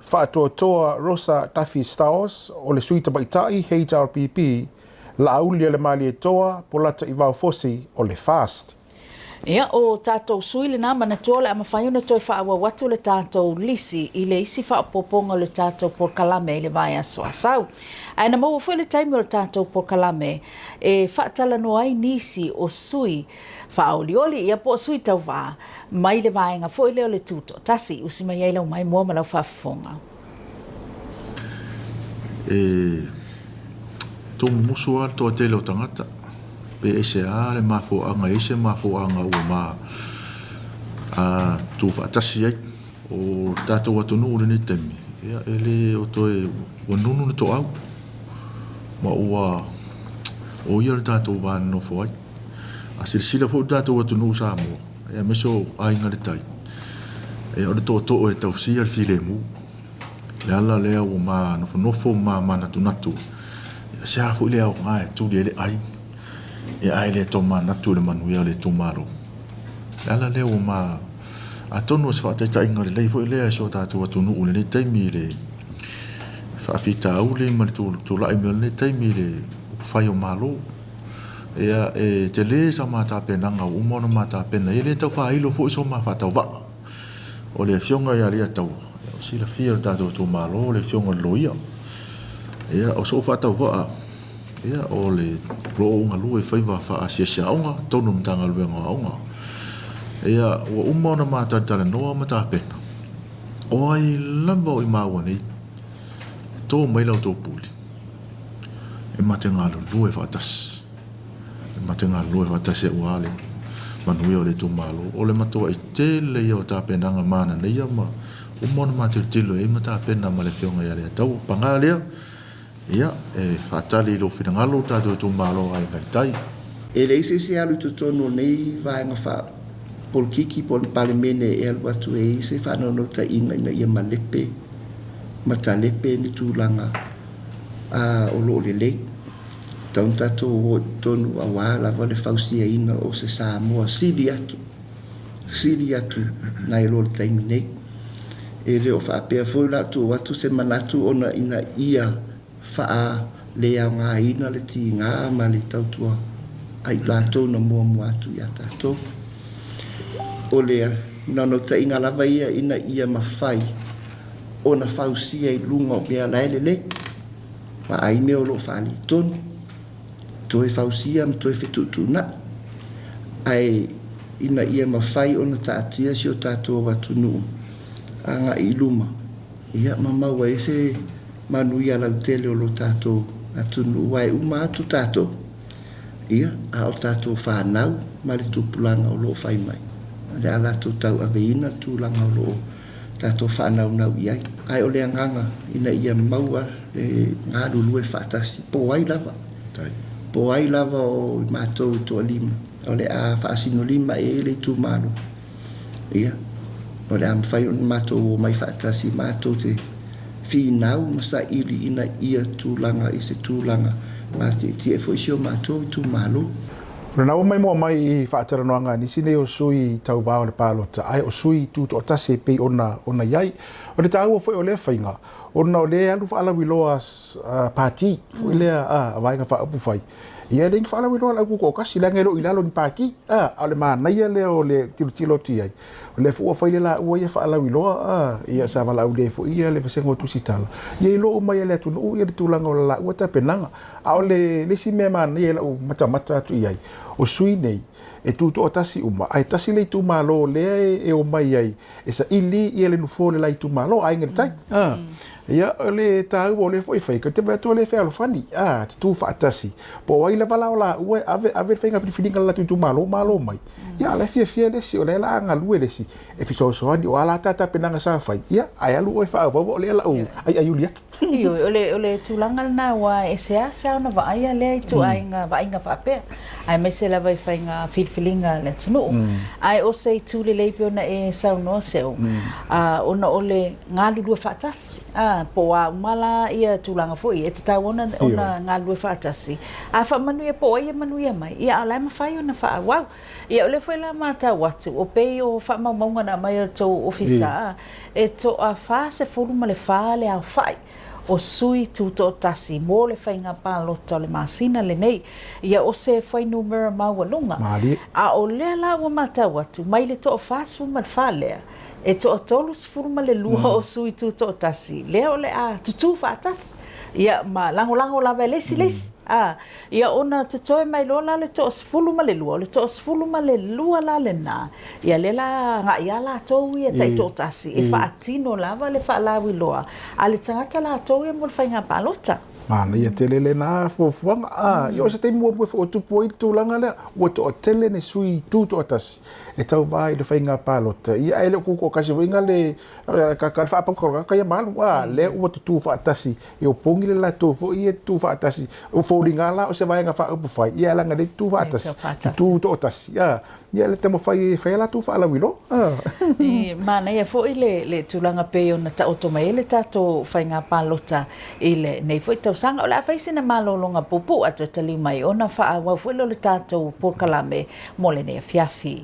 Faatoatoa Rosa Duffy Stowers o le Sui Tamaitai HRPP, Laauli Lemalietoa Polata Ivaofosi o le FAST. Ia, o tatou sui lena, manatua o le a mafai ona toe faaauau atu le tatou lisi i le isi faaopoopoga o le tatou polokalame i le vaiaso Asau. Ae na maua foi le taimi o le tatou polokalame e faatalanoa ai nisi o sui faaolioli, ia po o sui tauva mai le vaega foi lea o le Tutoatasi. Usi mai ai lau maimoa ma lau faafofoga. E tūmumusu lava le toatele o tagata, pe aisea le mafuaaga, e i ai se mafuaaga ua ma tuufaatasi ai. O le tatou atunuu i lenei taimi, ia e le o toe, ua nunu le toau, ma ua o ia le tatou va nonofo ai. A silasila foi le tatou atunuu o Samoa, aemaise o Aiga i le Tai, o le tootoo e tausia le filemu. O le ala lea ua ma nofonofo ma manatunatu, se a foi le aoga e tuli ai le ai, ae le tomanatu i le manuia o le itumalo. O le ala lea ua ma, atonu o se faataitaiga lelei foi lea i si o tatou atunuu i lenei taimi i le faafitauli ma le tulai mai o lenei taimi i le upufai o Malo. Ia, e tele sa ma tapenaga ua uma ona ma tapena, e le tau faailo foi so ma faatauvaa. O le afioga ia Leiataua, ua silafia e le tatou itumalo le afioga i le loia. Ia, o sou faatauvaa, ia, o le o lo o galue i faiva faaasiasi aoga, totonu o le Matagaluega o Aoga. Ia, ua uma ona ma talatalanoa ma tapena, o ai lava o i māua nei, e tō mai la outou pule, e ma te galulue faatasi. E ma te galulue faatasi aua le manuia o le itumalo. O le matuai tele ia o tapenaga manaia ma uma ona ma tilotilo i ai ma tapena ma le Afioga ia Leiataua. Paga lea, ia, e faatali i lou finagalo lo tatou itumalo Aiga i le Tai. E leai se isi e alu i totonu o nei vaega faa-polokiki po o le Palemene e alu atu e i ai se faanaunautaiga ina ia malepe ma talepe ni tulaga o lo o lelei. Tatau ona tatou o i totonu aua lava le fausiaina o se Samoa sili atu, sili atu nai lo le taimi nei. E le o faapea foi la tuu atu se manatu ona ina ia faaleaogaina le tiga ma le tautua a i latou na muamua atu ia tatou. O le naunautaiga lava ia ina ia mafai ona fausia i luga o mea la e lelei. Vaai mea o lo o faaletonu, toe fausia ma toe fetuutuunai, ae ina ia mafai ona taatia si o tatou atunuu agai i luma, ia ma maua ai se manuia lautele o lo tatou atunuu, aua e uma atu tatou, ia, a o tatou fanau ma le tupulaga o lo o fai mai, o le a latou tauaveina le tulaga o lo o tatou faanaunau i ai. Ae o le agaga ina ia maua le galulue faatasi, po o ai lava, po o ai lava o i matou e toalima, o le a faasinolima i ai le itumalo, ia, o le a mafai ona matou omai faatasi matou te finau ma saili ina ia tulaga i se tulaga matietie foi si o matou itumalo. O lena ua maimoa mai i faatalanoaga a nisi nei o sui tauva o le palota, ae o sui tutoatasi e pei ona ona i ai. O le taua foi o lea faiga, ona o lea e alu faalauiloa pati foi lea a Vaega Faaupufai, ia e le ni faalauiloa a le au tutoatasi, leaga e le o i lalo o ni pati, a o le manaia lea o le tilotilo atu i ai, o lea foi ua fai le laua ia faalauiloa, ia sa valaaulia ai foi ia le vasega o Tusitala, ia iloa uma ai e le atunuu ia le tulaga o le laua tapenaga. A o le isi mea manaia i lau matamata atu i ai, o sui nei, e tutoatasi uma, ae tasi le itumalo lea e omai ai e saili ia le nofoa o le la itumalo, Aiga i le Tai. Ia, o le taua o lea foi faiga, ou te vaai atu o lea e fealofani, a, tutū faatasi. Po o ai lava la o laua e ave, ave le faiga filifiliga a le latou itumalo, malo mai. Ia, a o la e fiafia le isi, o lea o le a galue le isi e fesoasoani, o a la ta tapenaga sa fai, ia, ae alu oe faaauau, o lea o le a ou aiaiuli atu. Ioe, o le, o le tulaga lena aua e seasea ona vaaia lea ituaiga vaaiga faapea, aemaise lava i faiga filifiliga a le atunuu. Ae o se itu lelei pei ona e saunoa Seo, ona o le galulue faatasi, a, po o a uma la ia tulaga foi, e tatau ona, ona galulue faatasi. A faamanuia po o ai e manuia mai, ia a o la e mafai ona faaauau. Ia o lea foi la matau atu, o pei o faamaumauga na aumai e le tou ofisa, a, e toa-44 le aofai o sui tutoatasi mo le faiga palota o le masina lenei. Ia o se fuainumera maualuga. A o lea la ua matau atu, mai le toa-44 lea, e toa-32 o sui tutoatasi lea o le a tutū faatasi, ia ma lagolago lava e le isi le isi. A, ia ona totoe mai loa la le toa-12, o le toa-12 la lena, ia lea la agai lava latou ia taitoatasi e faatino lava le faalauiloa a le tagata latou ia mo le faiga palota. Manaia tele lena fuafuaga. A, ia o se taimi muamua e faaopoopo ai le tulaga lea, ua toatele ni sui tutoatasi e tauva i le faiga palota, ia ae le o tutoatasi foi na le ka ka faapau ia malu, a, lea ua tutū faatasi E opogi le latou foi ia tutū faatasi. O foliga la o se vaega faaupufai, ia leaga lea e tutū faatasi, tutū toatasi, a, ia le taumafai e fai a latou faalauiloa. E manaia foi le le tulaga pei ona taoto mai ai le tatou faiga palota i lenei foi tausaga. O le a fai sina malologa puupuu a toe taliu mai ona faaauau foi lea o le tatou polokalame mo lenei afiafi.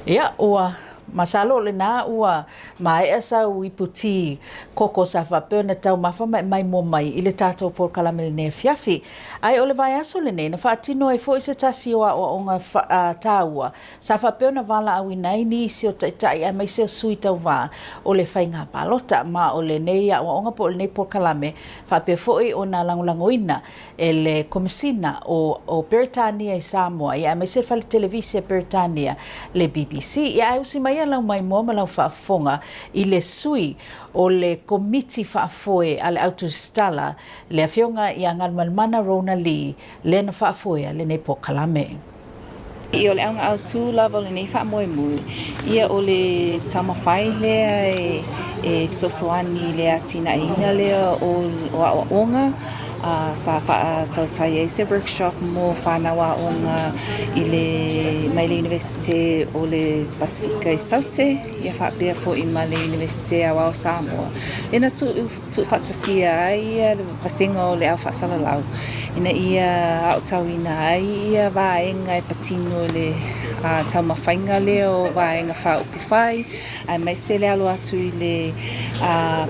Ia, ua masalo o lena ua maea sau ipu tī koko sa faapea ona taumafa ma e maimoa mai i le tatou polokalame i lenei afiafi. Ae o le vaiaso lenei na faatino ai foi se tasi o aoaoga taua Sa faapea ona valaauina ai nisi o taitai aemaise o sui tauva o le faiga palota. Ma o lenei aoaoga po o lenei polokalame faapea foi ona lagolagoina e le Komesina o Peretania i Samoa ia aemaise le Fale Televise a Peretania le BBC. Ia ae usi mai lau maimoa ma lau faafofoga i le sui o le Komiti Faafoe a le Autusitala le Afioga ia Galumalemana Rona Lee lea na faafoea lenei polokalame. Ia, o le auga autu lava o lenei faamoemoe, ia o le taumafai lea e fesoasoani i le atinaeina lea o aoaoga. Sa faatautai ai se workshop mo fanau aoga i le mai le Iunivesite o le Pasefika i Saute, ia faapea foi ma le Iunivesite Aoao o Samoa. Lea na tuufaatasia ai le vasega o le ao faasalalau ina ia aotauina ai ia vaega e patino i le taumafaiga lea o vaega faaupufai aemaise le alo atu i le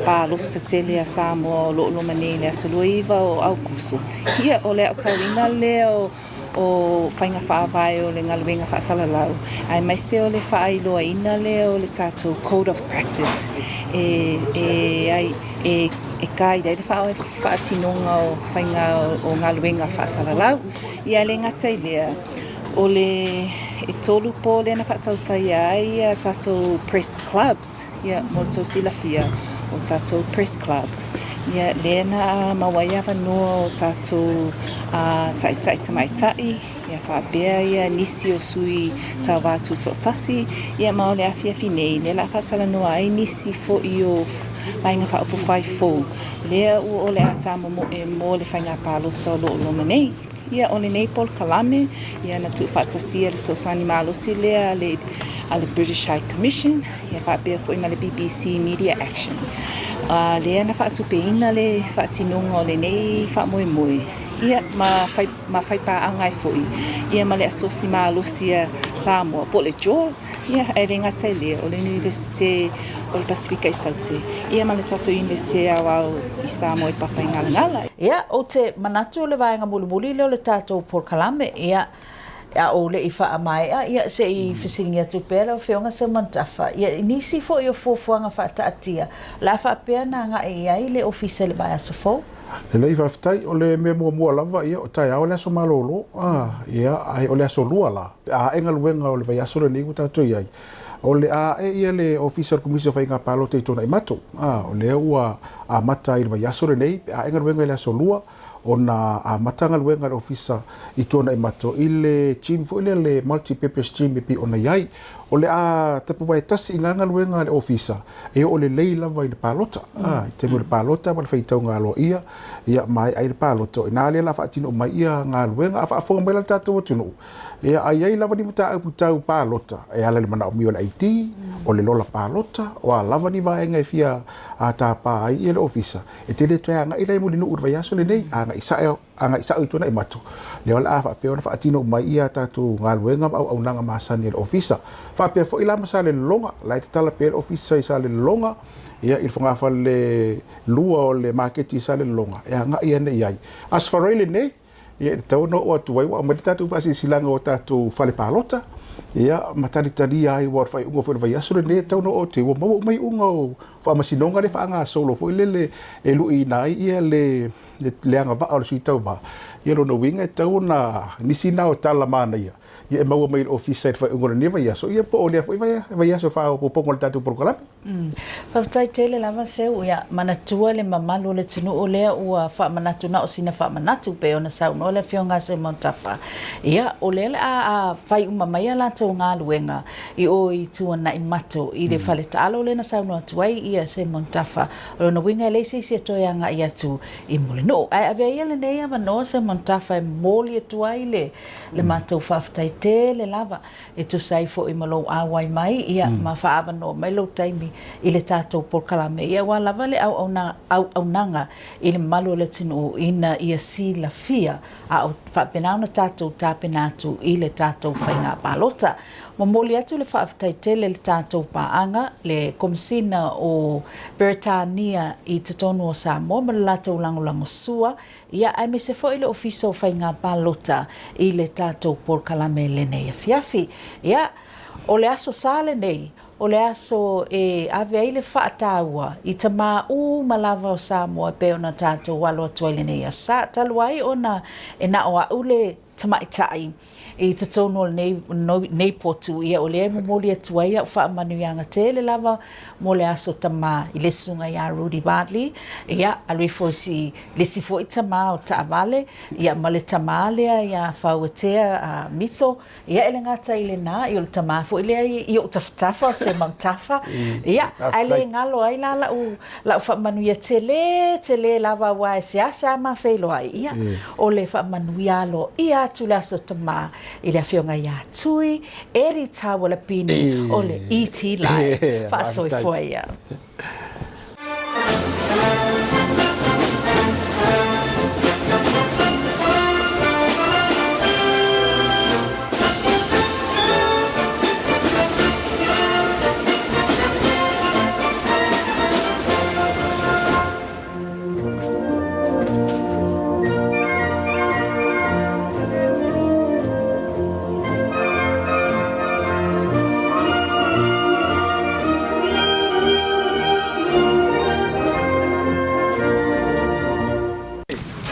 palota tele a Samoa o lo o loma nei i le aso 29 o Aokuso. Ia, o le aotauina lea o o faiga faavae o le galuega faasalalau, aemaise o le faailoaina lea o le tatou Code of Practice e e ai e e guide ai le faatinoga o faiga o galuega faasalalau. Ia e le gata i lea, o le e tolu po lea na faatautaia ai a tatou press clubs, Ia, mo le tou silafia, o tatou press clubs, ia, lea na maua ai avanoa o tatou taitai tamaitai, ia faapea ia nisi o sui tauva tutoatasi, ia ma o le afiafi nei, lea o le a faatalanoa ai nisi foi o Vaega Faaupufai fou, lea ua o le a tamomoe mo le faiga palota o lo o loma nei. Ia, o lenei polokalame, ia na tuufaatasia le fesoasoani malosi lea a le, a le British High Commission, ia faapea foi ma le BBC Media Action. A, lea na faatupeina le faatinoga o lenei faamoemoe, ia, ma fai, ma faipaaga ai foi, ia, ma le Asosi Malosi a Samoa, po o le JAWS, ia, ae le gata i lea, o le Iunivesite o le Pasefika i Saute, ia, ma le tatou Iunivesite Aoao i Samoa i Papaigalagala. Ia, ou te manatu o le vaega mulimuli lea o le tatou polokalame, ia, a ou le i faamaea, ia, se i fesiligia atu pea lau Afioga Seumanutafa, ia, i nisi foi o fuafuaga faataatia, o le a faapea ona agai i ai le Ofisa i le vaiaso fou? Lelei, faafetai. O le mea muamua lava, ia, o taeao le aso malolo, a, ia, ae o le aso lua la, pe a ae galuega o le vaiaso lenei ua tatou i ai, o le a ae ia le Ofisa o le Komisi o Faiga Palota i Tuanaimato, a, o lea ua amata ai i le vaiaso lenei, pe a ae galuega i le aso lua, ona amata galuega a le Ofisa i Tuanaimato i le gym foi lea, le multi-purpose gym e pei ona i ai. O le a tapuvae tasi i ngā galuega a le Ofisa e oo lelei lava i le palota. I le taimi o le palota ma le faitauga aloaia, ia maea ai le palota, o i ina lea o le a faatino uma ai ia galuega. A faafofoga mai la le tatou atunuu, ia a i ai lava ni mataupu tau palota e ala i le manaomia o le ID, o le lola palota, o a lava ni vaega e fia tapa ai ia le Ofisa, E te le toe agai la i Mulinuu i le vaiaso lenei, agai sa'o, agai sa'o i Tuanaimato, lea o le a faapea ona faatino uma ai ia tatou galuega ma auaunaga masani a le Ofisa. Faapea foi la ma Salelologa, la e tatala pea le Ofisa i Salelologa, ia i le fogafale lua o le maketi i Salelologa, e agai ane i ai. Aso Faraile lenei, Ia, e tatau ona oo atu ai, ua aumai le tatou faasilasilaga o tatou fale palota, ia, ma talitalia ai, aua o le faaiuga foi o le vaiaso lenei, e tatau ona oo atu ai, ua maua uma iuga o faamasinoga lea e faagasolo foi lele e luiina ai ia le le agavaa o le sui tauva. Ia, lona uiga e tatau ona nisi na o tala manaia, ia e maua mai i le ofisa i le faaiuga o lenei vaiaso, ia po o lea foi vaiaso faaopoopoga o le tatou polokalame. Faafetai tele lava Seu, ia manatua le mamalu o le atunuu lea ua faamanatu na o sina faamanatu pei ona saunoa le Afioga a Seumanutafa. Ia, o lea o le a fai uma mai a latou galuega i o i Tuanaimato i le fale taalo lea na saunoa atu ai ia Seumanutafa. O lona uiga e leai se isi e toe agai atu i Mulinuu. Ae avea ia lenei avanoa Seumanutafa e momoli atu ai le matou faafetai tele lava e tusa ai foi ma lou auai mai, ia, ma faaavanoa mai lou taimi i le tatou polokalame, ia, aua lava le auaunaga i le mamalu o le atunuu ina ia silafia a o faapena ona tatou tapena atu i le tatou faiga palota. Momoli atu le faafetai tele i le tatou paaga, le Komesina o Peretania i totonu o Samoa ma le latou lagolagosua Ia, aemaise foi le Ofisa o Faiga Palota i le tatou polokalame lenei afiafi. Ia, o le Aso Sa lenei, o le aso e ave ai le faataua i tamā uma lava o Samoa e pei ona tatou alo atu ai lenei Aso Sa. Talu ai ona e na o au le tamaitai i totonu o lenei, nei potu, ia o lea e momoli atu ai au faamanuiaga tele lava mo le Aso Tamā i le Susuga ia Rudy Bartley, ia, alu ifo i si, le isi foi tamā o taavale, ia, ma le tamā lea ia Fauatea Mito, ia, e le gata i lenā, ia o le tamā foi lea i ou tafatafa o Semautafa, ia, ae le galo ai la lau, lau faamanuia tele, tele lava aua e seasea ma feiloai, ia, o le faamanuia aloaia atu le Aso Tamā i le Afioga ia Tui Eddie Taualapini o le ET Live. Faasoifua ia.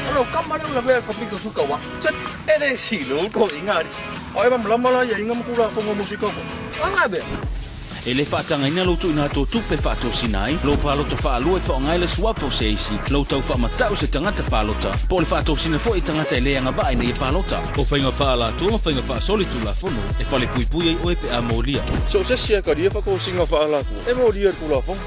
O lou kama lea ua lavea i le papika suka wa. E le silo ko inga. O e malama la ia inga ma kula fongo musika fo. Anga be. E le faatagaina lou tuuina atu o tupe e faatosina ai lou palota faalua e faaaoga ai le suafa o se isi, lou tau faamatau se tagata palota, po o le faatosina foi i tagata e le agavaa ina ia palota. O faiga faaalatua ma faiga faasolitulafono e falepuipui ai oe pe a molia. So o se isi e talia faatosina faaalatua e molia i le Tulafono.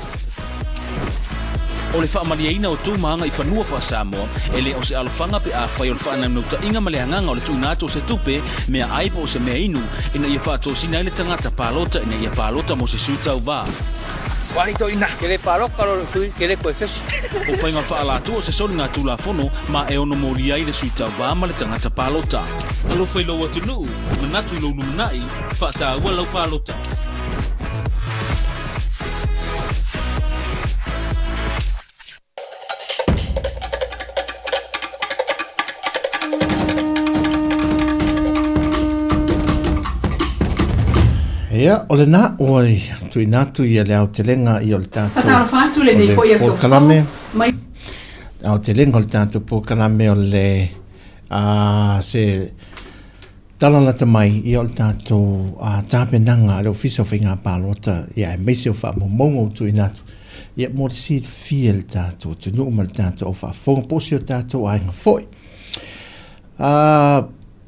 O le faamalieina o tu ma agaifanua faa-Samoa, e le o se alofaga pe afai o le faanaunautai-ga ma le agaga o le tuuina atu o se tupe, mea ai po o se mea inu, ina ia faatosina ai le tagata palota ina ia palota mo se sui tauva. Wali to ina. Ke le paloka lo le sui, ke le koe fesi. O faiga faaalatua o se soliga Tulafono ma e ono molia ai le sui tauva ma le tagata palota. Alofa i lou atunuu, manatu i lou lumanai, faataua lau palota. Ia, o lena ua tuuina atu ia le aotelega ia o le tatou Faatalofa atu lenei o le foi aso fou polokalame mai. aotelega o le tatou polokalame o le a se Tala lata mai, ia o le tatou tapenaga a le Ofisa o Faiga Palota, ia aemaise o faamaumauga ua tuuina atu, ia mo le silafia e le tatou atunuu ma le tatou au faafofoga po o si o tatou aiga foi.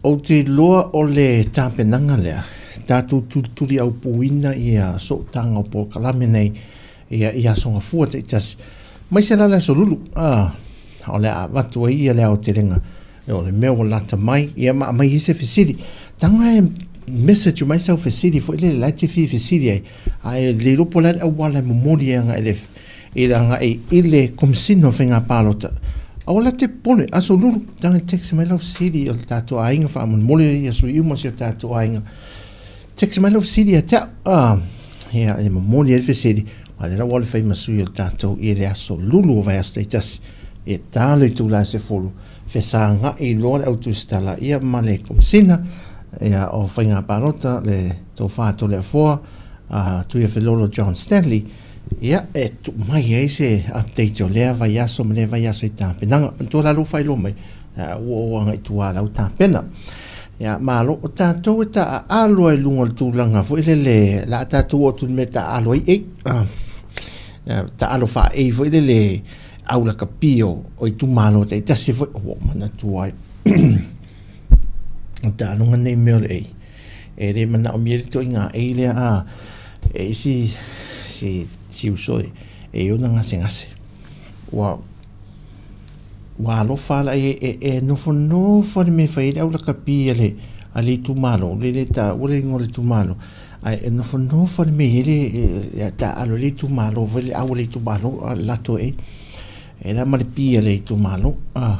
Ou te iloa o le tapenaga lea, tatou tulituliaupuina ia sootaga o polokalame nei ia i Aso Gafua taitasi, aemaise la le Aso Lulu, o le a avatu ai ia le aotelega O le mea ua lata mai, ia ma aumai ai se fesili. Taga e message mai sau fesili foi lele la e te fia fesili ai, ae le iloa po o le a le auala e momoli ai agai i le agai i le Komesina o Faiga Palota. Aua la te popole, aso lulu, taga e text mai lau fesili o le tatou aiga faamolemole ia sui uma o si o tatou aiga. Text mai lau fesili ia te au, ah, ia e momoli ai le fesili, a o lea la ua alu e fai ma sui o le tatou i le aso lulu o vaiaso taitasi, e ta le itula e 10. Fesagai loa le au tusitala ia ma le Komesina ia o Faiga Palota le Tofa Toleafoa a Tuiafelolo John Stanley ia e tuu mai ai se update o lea vaiaso ma lea vaiaso i tapenaga. Manatua la lou faailoa mai ua ou agai i tua lau tapena. Ia malo o tatou e taaalo ai i luga o le tulaga foi lele la a tatou oo atu i le mea e taaalo ai ei. Taaalo faa-ei foi lele au lakapi o itumalo taitasi foi ua ou manatua ai o taaloga nei mea o le ei e le manaomia le ituaiga ei lea a e isi si si uso e e ona gasegase ua ua alofa ala e e, e nofonofo le mea fai ai le au lakapi a le a le itumalo le le taua le igoa o le itumalo ae e nofonofo le mea i le taaalo i le itumalo foi le au a le itumalo a lato e e la ma le pi a le itumalo a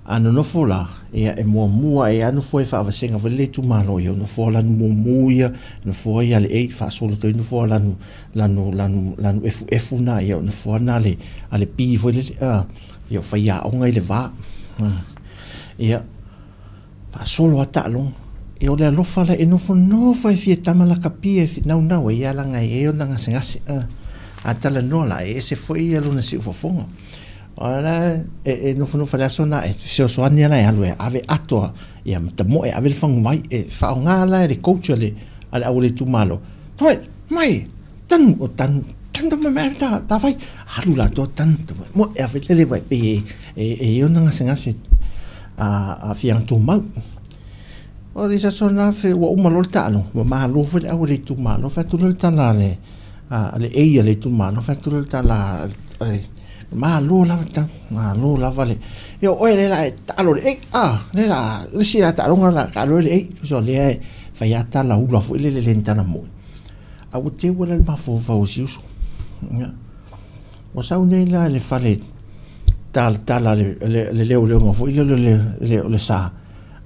a nonofo la ia e muamua e a nofo e faavasega foi le itumalo ia nofo lanu mumu ia nofo ia le ei faasolo toi nofo lanu lanu lanu lanu efuefu na ia nofo na le a le pi foi le a ia fai aoga i le va ia Faasolo a taaloga. E o le alofa la e nofonofo e fia tama lakapi e naunau ai ia laga e e ona gasegase. A, a talanoa la e ese foi ia lona siufofoga. O la e, e nofonofo le aso na e fesoasoani ala e alu e ave atoa ia ma tamoe ave le faguvai e faaaoga la e le coach a le a le au o le itumalo. Mai, mai, tanu, o tanu, tanu tama mai ta, ta vai. Alu latou tanu, tama, mo e ave lele vai pe e, e, e ona gasegase a Fiaga Tumau. O le isi aso lena fe ua uma loa le taaloga, ua malo foi le au a le itumalo, fai atu loa le tala a le a le ei a le itumalo, fai atu loa le tala a le malo lava tau, malo lava le ia o oe lea la e taalo le ei, a lea la le isi la taaloga la taalo le ei, tusa o lea e fai a tala ula foi lele le ni tala moni. A ua teu ala le mafaufau o si uso. Ia. Ua sau nei la i le fale talatala le, le, le leoleoga foi lele le, le, o le sa,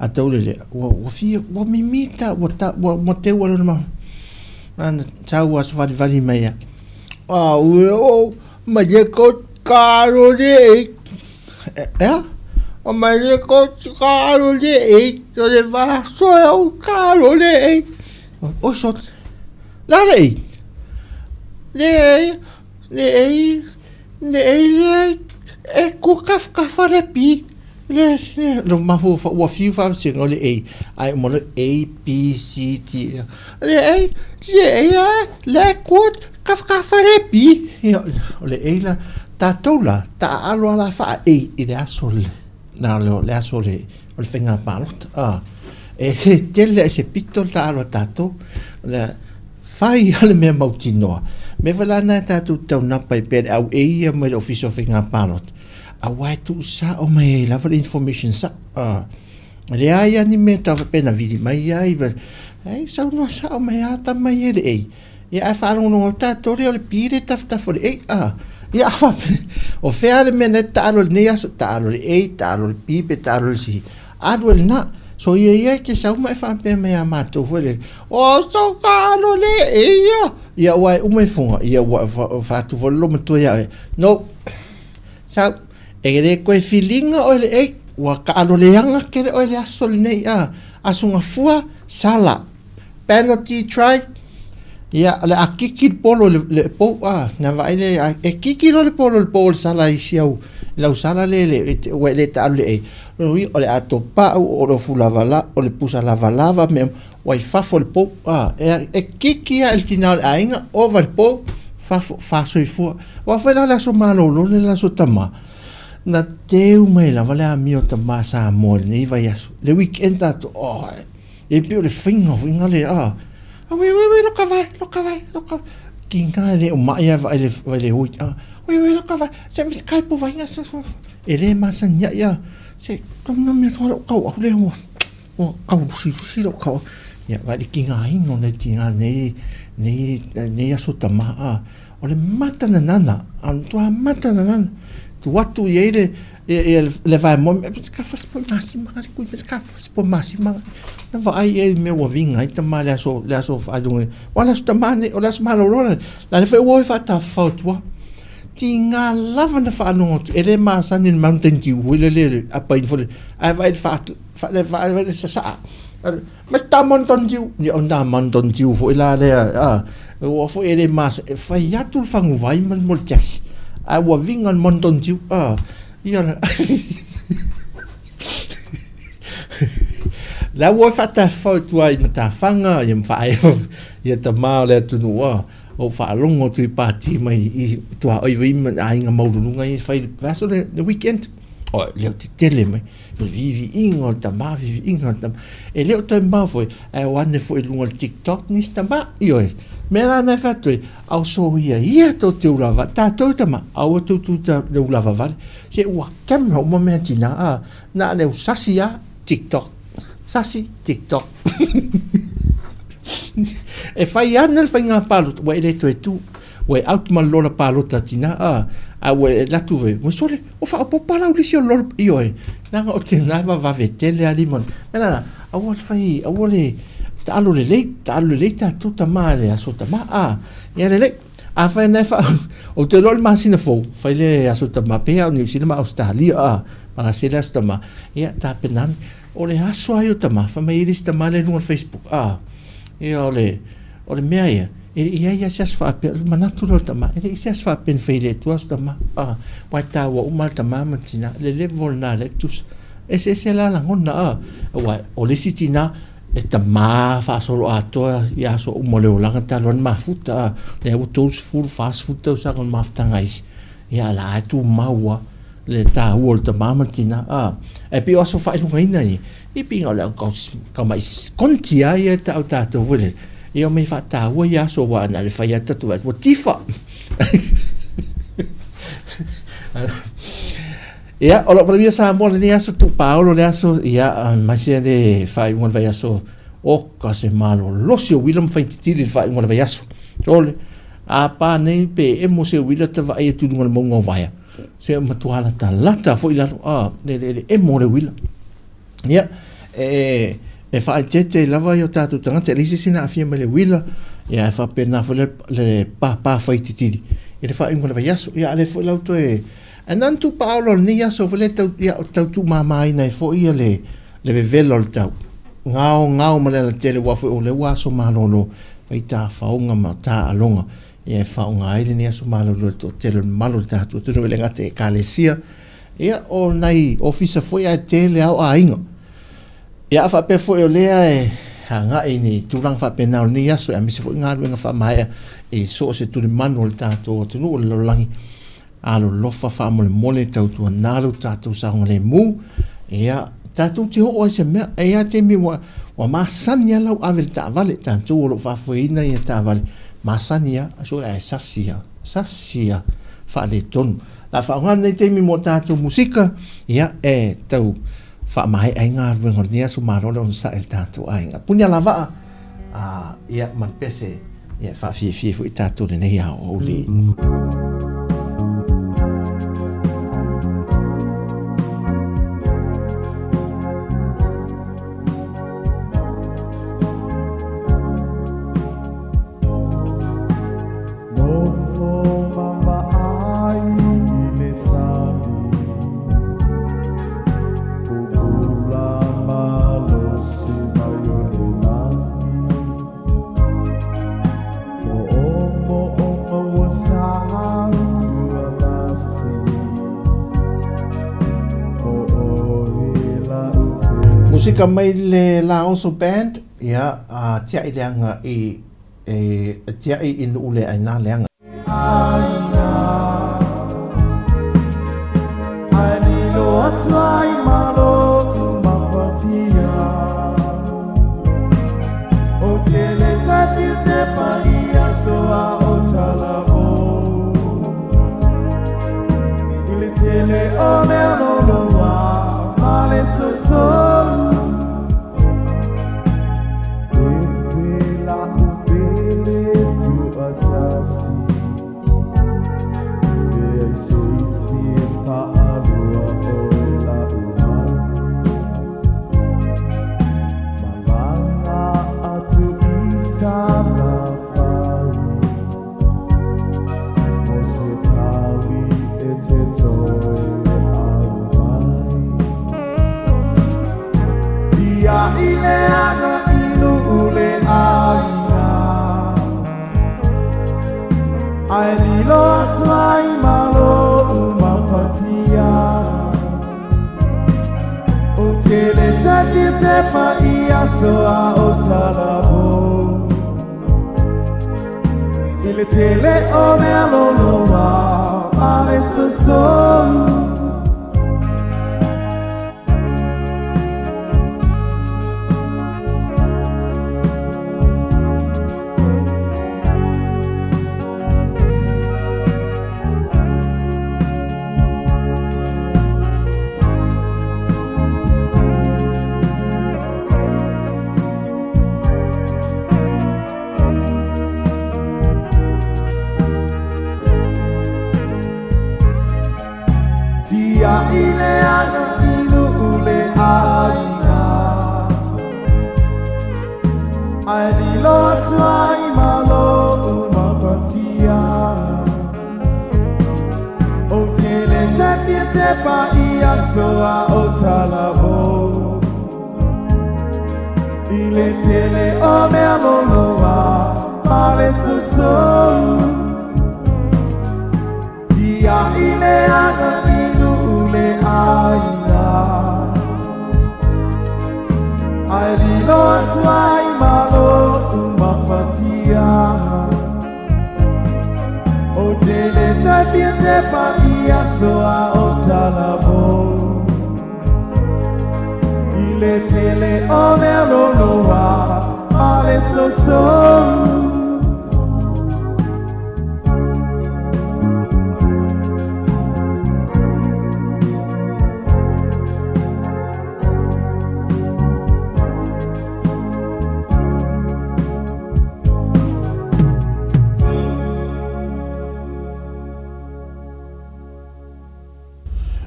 a taulele, ua, ua fia, ua mimita, ua, ta, ua, ua teu ala ma, ana sau a savalivali mai ia. A ue o, mai e ko karo le e. E, a? O mai e ko karo le e, o le vaso e o karo le e. O so, la le e. Le e, Le ei, le ei le e ku kafkafa le pi. Le, le, lo mafu fa ua fiu fa se le ei. Ai mo le A B C D. Le ei, le ei a, le ku kafkafa le pi. Ia, o le ei la, tatou la, taaalo ala faa ei i le aso le, na le, le aso le, o le faiga palota. Ah, e he tele ai se pito le taaalo a tatou. Le, Whai a le mea mautinoa. Me whai la nā tātou taunapa i pea le au e ia mai le Ofisa o Whainga Pālota. A wai tu sa o mai e lava le information sa. Le ai ani mea tau whapena vili mai ai. Ai sau noa sa o mai ata mai e le ei. Ia ae faalogologo tatou lea o le pi le tafatafa o le A a. Ia a faapea, o fea le mea na e taalo i lenei aso, taalo i le A, taalo i le B pe taalo i le C. Alu e lena. So ia ia e te sau ma e faapea mai ia matou foi lele, o so taalo le A ia. Ia ua e uma ifoga, ia ua fai atu foi le loomatua ia oe, no, sau, e le toe filiga oe i le A, ua taalo leaga tele oe i le aso lenei a. Aso Gafua, sala. Penalty try, ia, o le a kiki le polo i le pou, a, na vaai le, e kiki loa le polo i le pou o le sala i si au, i lau sala le, le, ua e le taalo i le A. Lona uiga, o le a topau, o le ofu lavalava, o le pusa lavalava, mea uma, ua i fafo o le pou, a, e kiki lava i le tina o le aiga, ova le pou, fafo, faasoifua. Aua foi la o le aso malolo le aso tama, na teu mai lava le amio a tama Samoa i lenei vaiaso, le weekend atoa, oh, E pei o le faiga foi na le a. A we we we loka vai, loka vai, loka. Ki ngā le o mai a vai le vai le hui. A we we loka vai. Se mi kai po vai nga sa sa. E le masani ia ia. Se tong na mea toa kau au le ua. Ua kau lusi lusi lo kau. Ia vai le ki ngā ino nei ti ngā nei nei nei aso tama a. O le mata nanana, a matua mata nanana. Tu atu i ai le, ia le vae moe, e ka fasi po masi manga le kui, ka fasi po masi manga. Na vaai i ai mea ua vinga ai tama le aso, le aso whaarunga. O le aso tama nei, o le aso malolo nei. La le whae ua e whaatawhau tua. Ti ngā lava na whaanongo atu, e le masani le Mountain Dew, hui le le apa i fole. Ai vaai le whaatu, le vaai le sasaa. Ma se tā Mountain Dew. Ia o nā Mountain Dew foi la lea, a. Ua foi e le mas, e fai atu le faguvai ma le mo le taxi. Ae ua vinga le Mountain Dew, a. Ia la. La ua whaatawhau tua i Matawhanga, ia mwhae, ia ta mā o le atunuu, a. O whaalongo atu i pāti mai i tua oi vai ma aiga maululunga i whai le aso le, le weekend. O, leo te tele mai. Le viiviiga o le tama, viiviiga o le tama. E le o toe mamao foi, ae o ane foi i luga o le TikTok nisi tama. Ioe. Mea la na e fai atu ai, au soia ia tou te ulava, tatou tama, aua tou tu ta le ulava vale. Se ua camera uma mea tina, a, na le sasi a, TikTok. Sasi, TikTok. E fai ana le faiga palota, ua e le toe tu. Ua e out ma le lola palota tina, a, a ua e latu ve, ua sole, o faaopoopo lau lisi o le lola, ioe, leaga o tina e vavave tele a lima. Mea la, aua le fai, aua le taalo lelei, taalo lelei tatou tama i le aso tama, a, ia lelei. Afai na e faa, ou te iloa o le masina fou, fai le aso tama, pehea o Niu Sila ma Ausetalia, a, palasi le aso tama, ia, tapena ane. O le aso lava ia o tama, fai mai ai le isi tama lea i luga o le Facebook, a, ia o le, O le mea ia, e le i ai lava se aso faapea, o le manatu lea o le tama, e le i se aso faapea na fai le Atua aso tama, a, aua e taua uma le tama ma le tina, le level lena lea e tutusa. Eseese la lagona, a, aua o le isi tina, e tama faasoloatoa i aso uma o le olaga talu ai ona mafuta, a, lea ua 30, 40 tausaga o le mafutaga a isi, ia a la e tumau lava le taua o le tama ma le tina, a. Ae pei o aso faailogaina ia, Ia pei o le au tamai skonti lava ia e tau tatou foi lele. Ia omai faataua ia aso aua na o le fai atu tatou vaai atu ua tifa. Ia, o lo o manuia Samoa lenei aso tuupaolo le aso, ia, aemaise le faaiuga o le vaiaso, oka se malolosi o uila ma faititili i le faaiuga o le vaiaso. Sole, a pa nei pe emo se uila ta vaai atu i luga o le mauga o Vaea. Se matua latalata foi i lalo, a, le emo o le uila. Ia, e, e faaeteete lava i o tātou tagata, e leai se isi na aafia mai le uila, ia e faapena foi le, le pāpā whaititiri i le faaiuga o le vaiaso. Ia, a lea foi lau toe, ae na ona tuupaolo o lenei aso foi lea tau, ia, tau tuumāmāina ai foi ia le, le vevela o le tau. Ngao, ngao ma le alatele, aua foi o lea ua aso malolo, fai tafaoga ma taaloga, ia e faaaoga ai lenei aso malolo e le toatele o le mamalu o le tatou atunuu e le gata i Ekalesia, Ia, o nai ofisa foi ae tele lava o aiga. Ia, a faapea foi o lea e agai i ni tulaga faapena o lenei aso, aemaise foi galuega faamaea i so o se tulimanu o le tatou atunuu o le lalolagi, alolofa faamolemole tautuana lo tatou saogalemu. Ia, tatou te oo ai i se mea, e i ai lava taimi ua, ua masani lava lau ave i le taavale, tatou o lo o faafoeina ia taavale, masani lava, sole ae sasi lava, sasi lava faaletonu. La faaaoga lenei taimi mo tatou musika, ia, e tau faamaea ai galuega o lenei aso malo le onosai i le tatou aiga. Puni alavaa, a, ia, ma le pese Ia, e faafiafia foi tatou i lenei aoauli. Musika mai le Laoso Band, ia, a tiai leaga i, e tiai i nuu le aina leaga.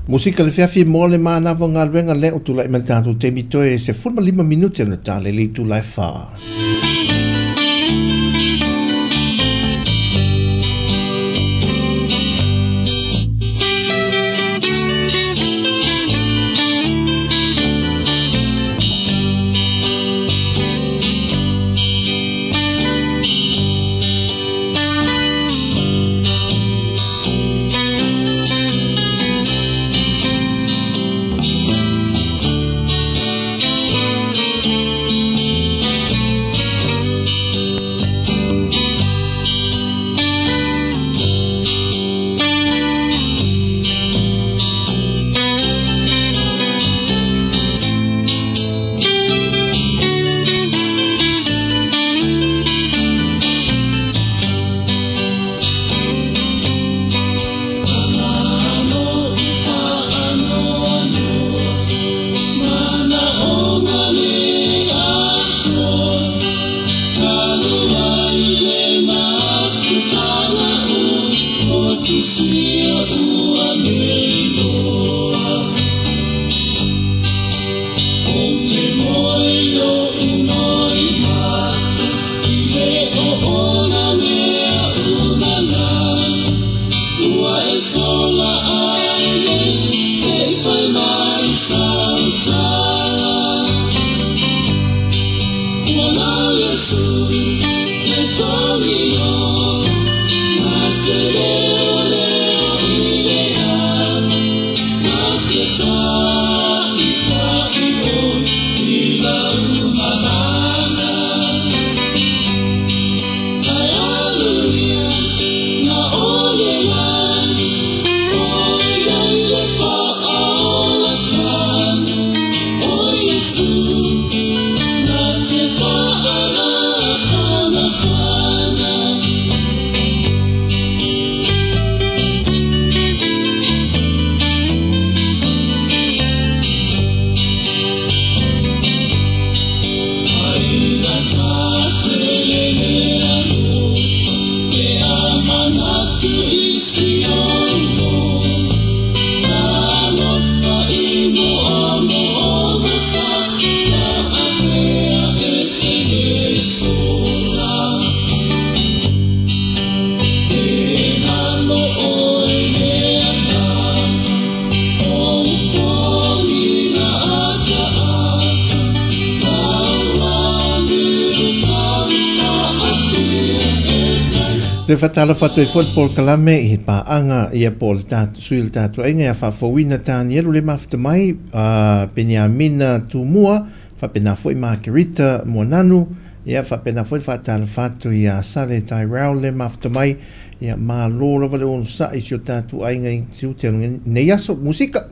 Musika le fiafi mo le manava o galuega lea ua tulai mai le tatou taimi toe 15 minute ona tala i le itula e fa. Toe faatalofa atu ai foi le polokalame i paaga ia po o le tatou sui o le tatou aiga ia Faafouina Tanielu le mafuta mai, Peniamina Tumua, faapena foi Margarita Moananu, ia faapena foi le faatalofa atu ia Sale Tyrell le mafuta mai, ia malo lava le onosai i si o tatou aiga i tiute o lenei aso. Musika!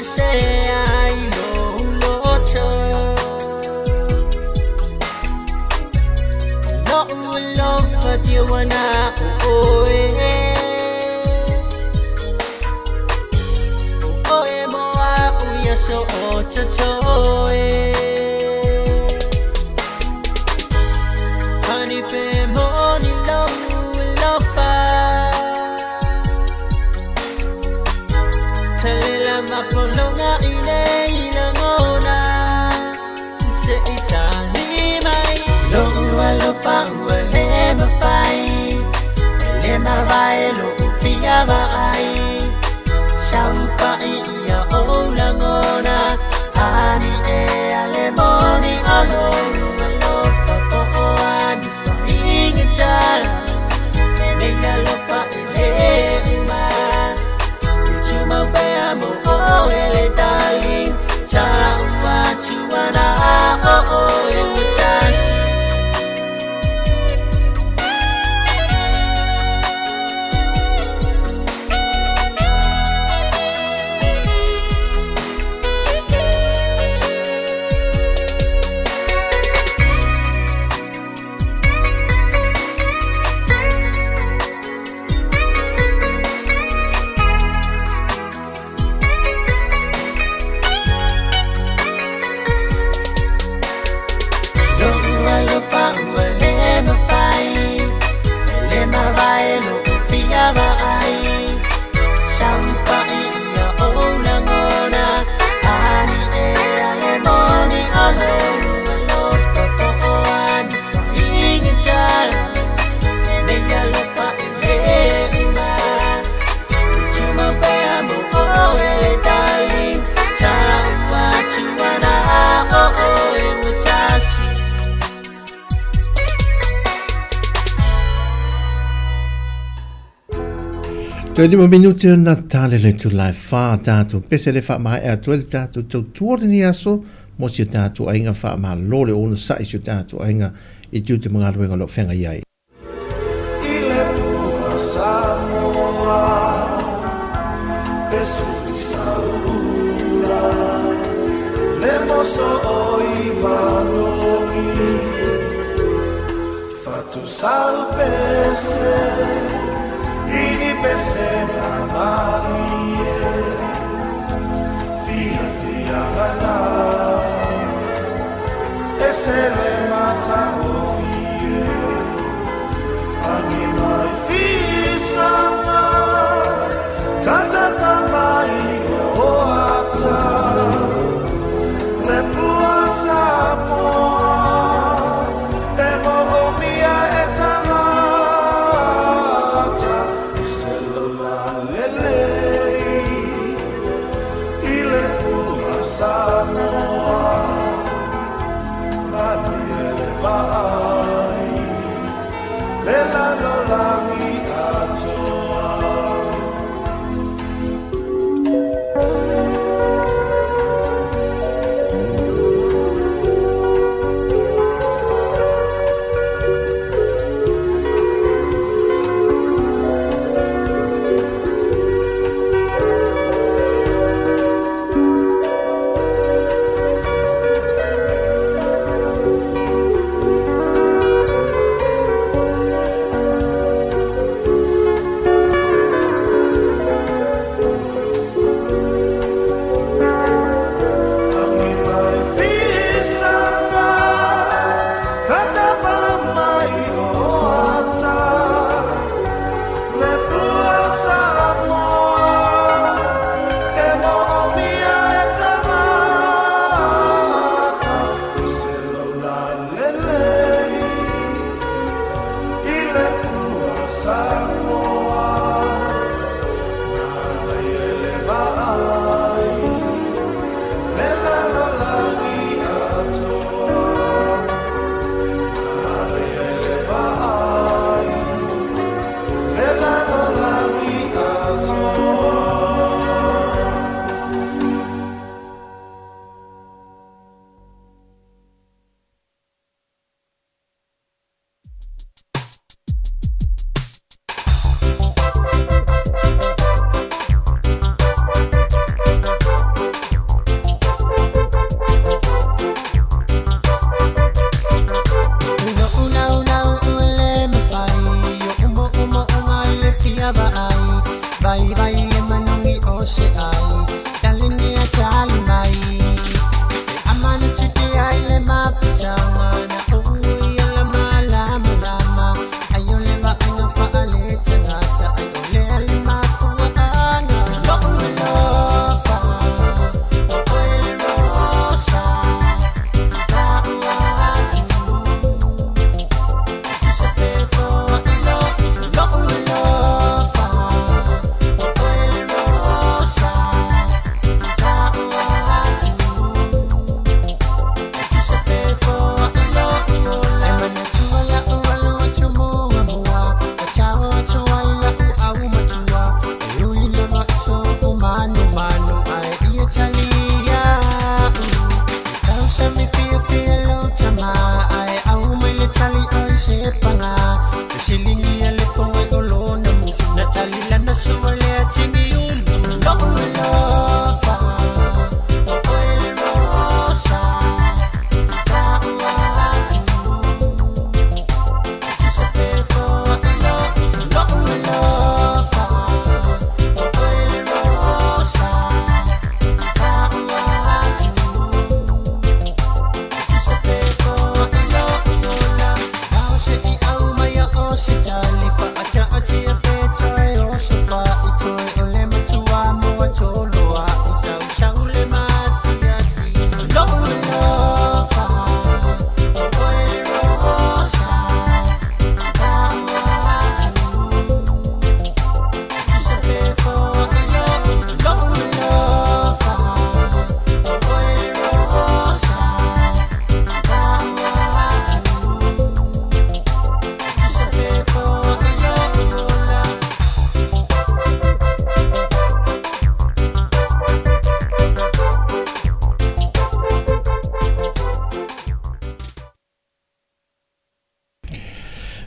se ai lou loto. Lo'u alofa tia na o oe. Oe mo a'u ia so o totoe. Honey pe moni lou alofa. Talela makolonga i nei lagona se i tali mai. Lo'u alofa ua le mafai e le mavae lo'u fia vaai. Saupa'i ia ou lagona ani e ale moni o lou alofa po o ani faigata. Lenei alofa e lē uma tumau pea mo oe le darling. Ta'u atu ana o oe ua tasi. Lo'u alofa ua le mafai e le mavae lo'u fia vaai. Saupa'i ia ou lagona ani e ale moni o lou alofa po o ani faigata. Lenei alofa e lē uma tumau pea mo oe le darling. Ta'u atu ana o oe ua tasi. Toe 5 minute ona tale le itula e 4 tātou pese le faamaea atu ai le tātou tautua lenei aso mo si o tātou aiga faamalo le onosai si o tātou aiga i tiute ma galuega o lo o feagai ai. I le pua Samoa, pesu i sauula, le moso o i manogi, fatu sau pese, ini pese na malie, fia fia gana, ese le mata o fie, angi mai fisanga, tata whamai o ata, le pua Samoa, e mo o mia e tangata, e se lola lelei, i le pua Samoa, manuia.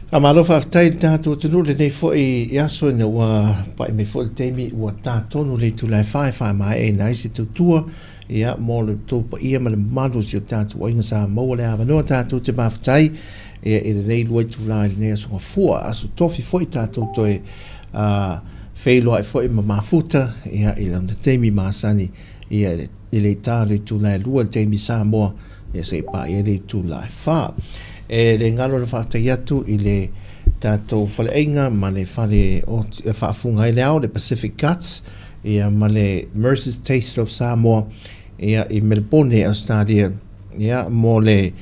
Faamalo faafetai i le tatou atunuu lenei foi i aso ina ua pai mai foi le taimi ua ta tonu le itula e fa e faamaeaina ai se tautua ia mo le tou paia ma le mamalu o si o tatou aiga sa maua le avanoa tatou te mafutai ia i lenei lua itula i lenei aso gafua aso tofi foi tatou toe feiloai foi ma mafuta ia i lona taimi masani ia i le ita o le itula e 2 i le taimi Samoa ia seia paia le itula e 4. E le galo le faafetai atu i le tatou faleaiga ma le fale e faafuga ai le ao, le Pacific Guts, ia ma le Mercer's Taste of Samoa ia i Melebone, Australia, ia mo le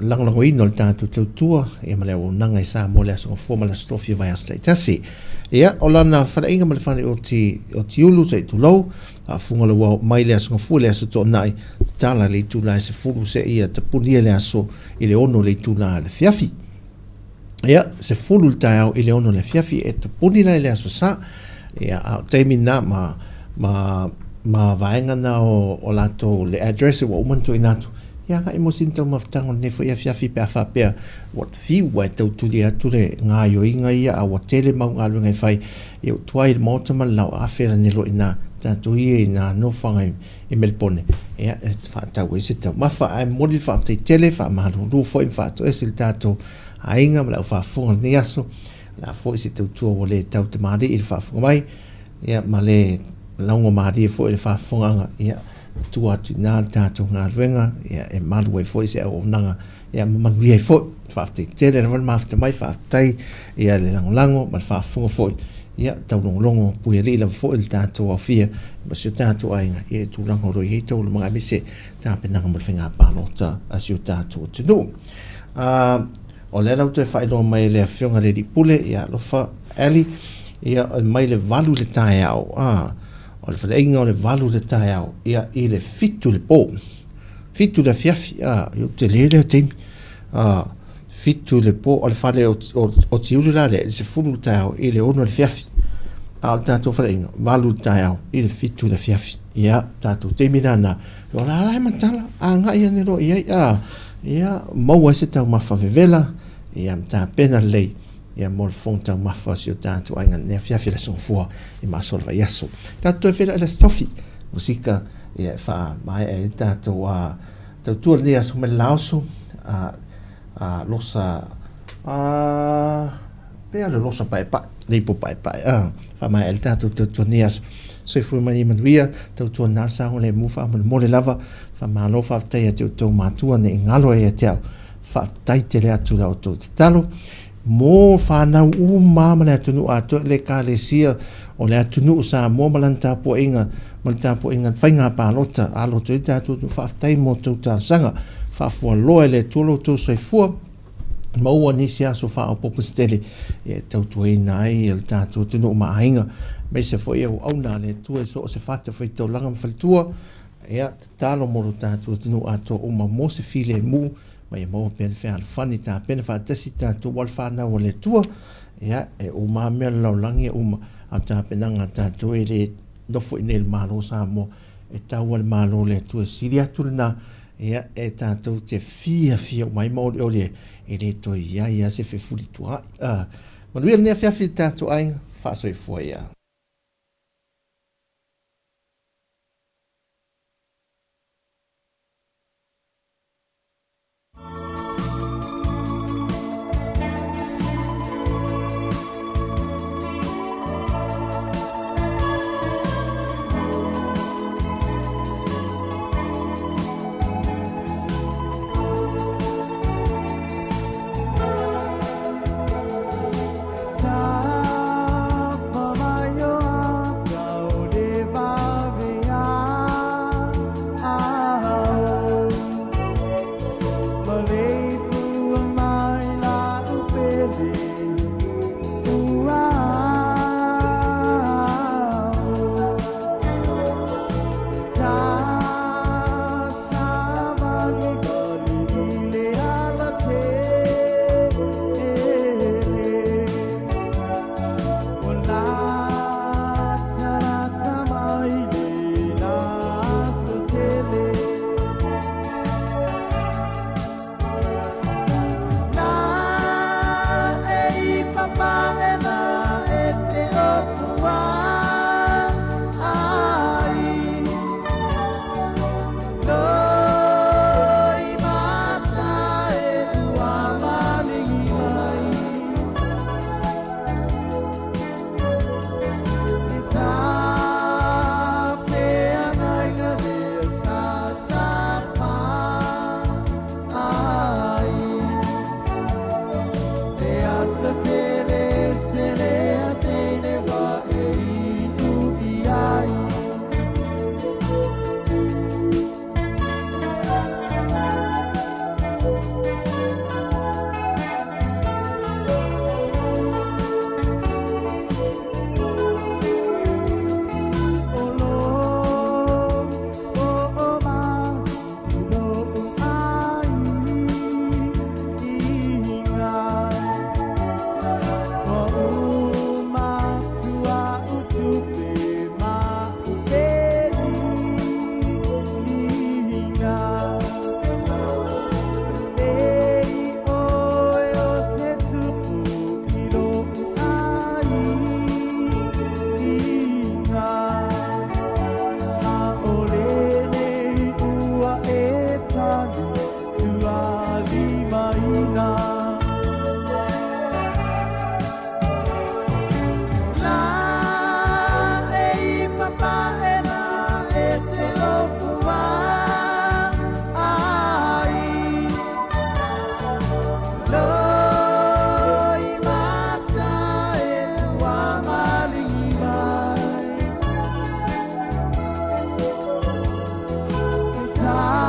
lagolagoina o le tatou tautua ia ma le auaunaga i Samoa le Aso Gafua ma le Aso Tofi o vaiaso taitasi. Ia, o lana faleaiga ma le fale o Tiulu, se i tulou, Faafofoga le ua mai le Aso Gafua i le Aso Toonai, tatala le itula e 10 seia tapunia le aso i le 6 le itula le afiafi. Ia, 10 le taeao i le 6 le afiafi e tapuni la i le Aso Sa. Ia, a o taimi na ma, ma, ma vaega na o, o latou le address ua uma ona tuuina atu. Ia, agai mo sina taumafataga o lenei foi afiafi pe a faapea ua fiu ua e tau tuli atu le gaoioiga ia a ua tele mau galuega e fai. Ia ua tuai i le maota ma le lauaafe lani loa i ina tatou ia i nā nofoaga i Melebone ia e faatau ai se taumafa. Ae momoli le faafetai tele, faamalulu foi ma faatoese le tatou aiga ma le aufaafofoga i lenei aso. O le a foi se tautua ua le tau tamalii i le faafofoga mai ia ma le laugomalie foi i le faafofogaaga ia matua atu i ina le tatou galuega ia e malu ai foi se auaunaga Ia ma manuia ai foi. Faafetai tele lava le mafuta mai, faafetai ia le lagolago ma le faafofoga foi. Ia taulogologo puialii lava foi le tatou aofia ma si o tatou aiga ia i tulaga o lo o i ai taualumaga aemaise tapenaga mo le faiga palota a si o tatou atunuu. O lea la ua toe faailoa mai e le Afioga i le Alii Pule ia Alofa Ali, ia mai le 8 i le taeao, o le faleaiga o le 8 i le taeao ia i le 7 i le po. 7 i le afiafi, a, ua tele lea taimi. A, 7 i le po, o le fale o, o, o Tiuli la lea, i le 10 i le taeao i le 6 i le afiafi. A o le tatou faleaiga, 8 i le taeao i le 7 i le afiafi. Ia, tatou taimi la na, o la la e matala, agai ane loa i ai, a, ia, maua ai se taumafa vevela, ia, ma tapena lelei, ia, mo le fofoga taumafa o si o tatou aiga i lenei afiafi i le Aso Gafua i maso o le vaiaso. Tatou toe feiloai i le Aso Tofi, musika, Ia e faamaea ai le tatou tautua lenei aso mai le Laoso a Losa a pea le Losa Paepae nei po Paepae a faamaea ai le tatou tautua lenei aso. Soifua mai ia manuia, tautua na le saogalemu faamolemole lava, faamalo faafetai ia te outou matua ne i galo ai ia te au, faafetai tele atu i la outou tatalo. Mo fanau uma ma le atunuu atoa i le Ekalesia o le atunuu Samoa ma lana tapuaiga ma le tapuaiga faiga palota alo atu ai le tatou atunuu. Faafetai mo tou talosaga. Faafualoa e le Atua lo outou soifua. Maua nisi aso faaopoopo se tele e tautuaina ai le tatou atunuu ma aiga, aemaise foi auauna a le Atua i so o se fatafaitaulaga ma faletua. Ia, tatalo mo lo tatou atunuu atoa uma mo se filemu ma ia maua pea le fealofani tapena faatasi tatou ale fanau a le Atua. Ia, e uma lava mea o le lalolagi e uma, a o tapenaga a tatou e le nofo i inei i le Malo o Samoa, e tau lava le Malo o le Atua e sili atu lena, ia, e tatou te fiafia uma ai ma olioli ai, e le toe i ai lava se fefulituaai. Manuia lenei afiafi i le tatou aiga, faasoifua ia. Ta.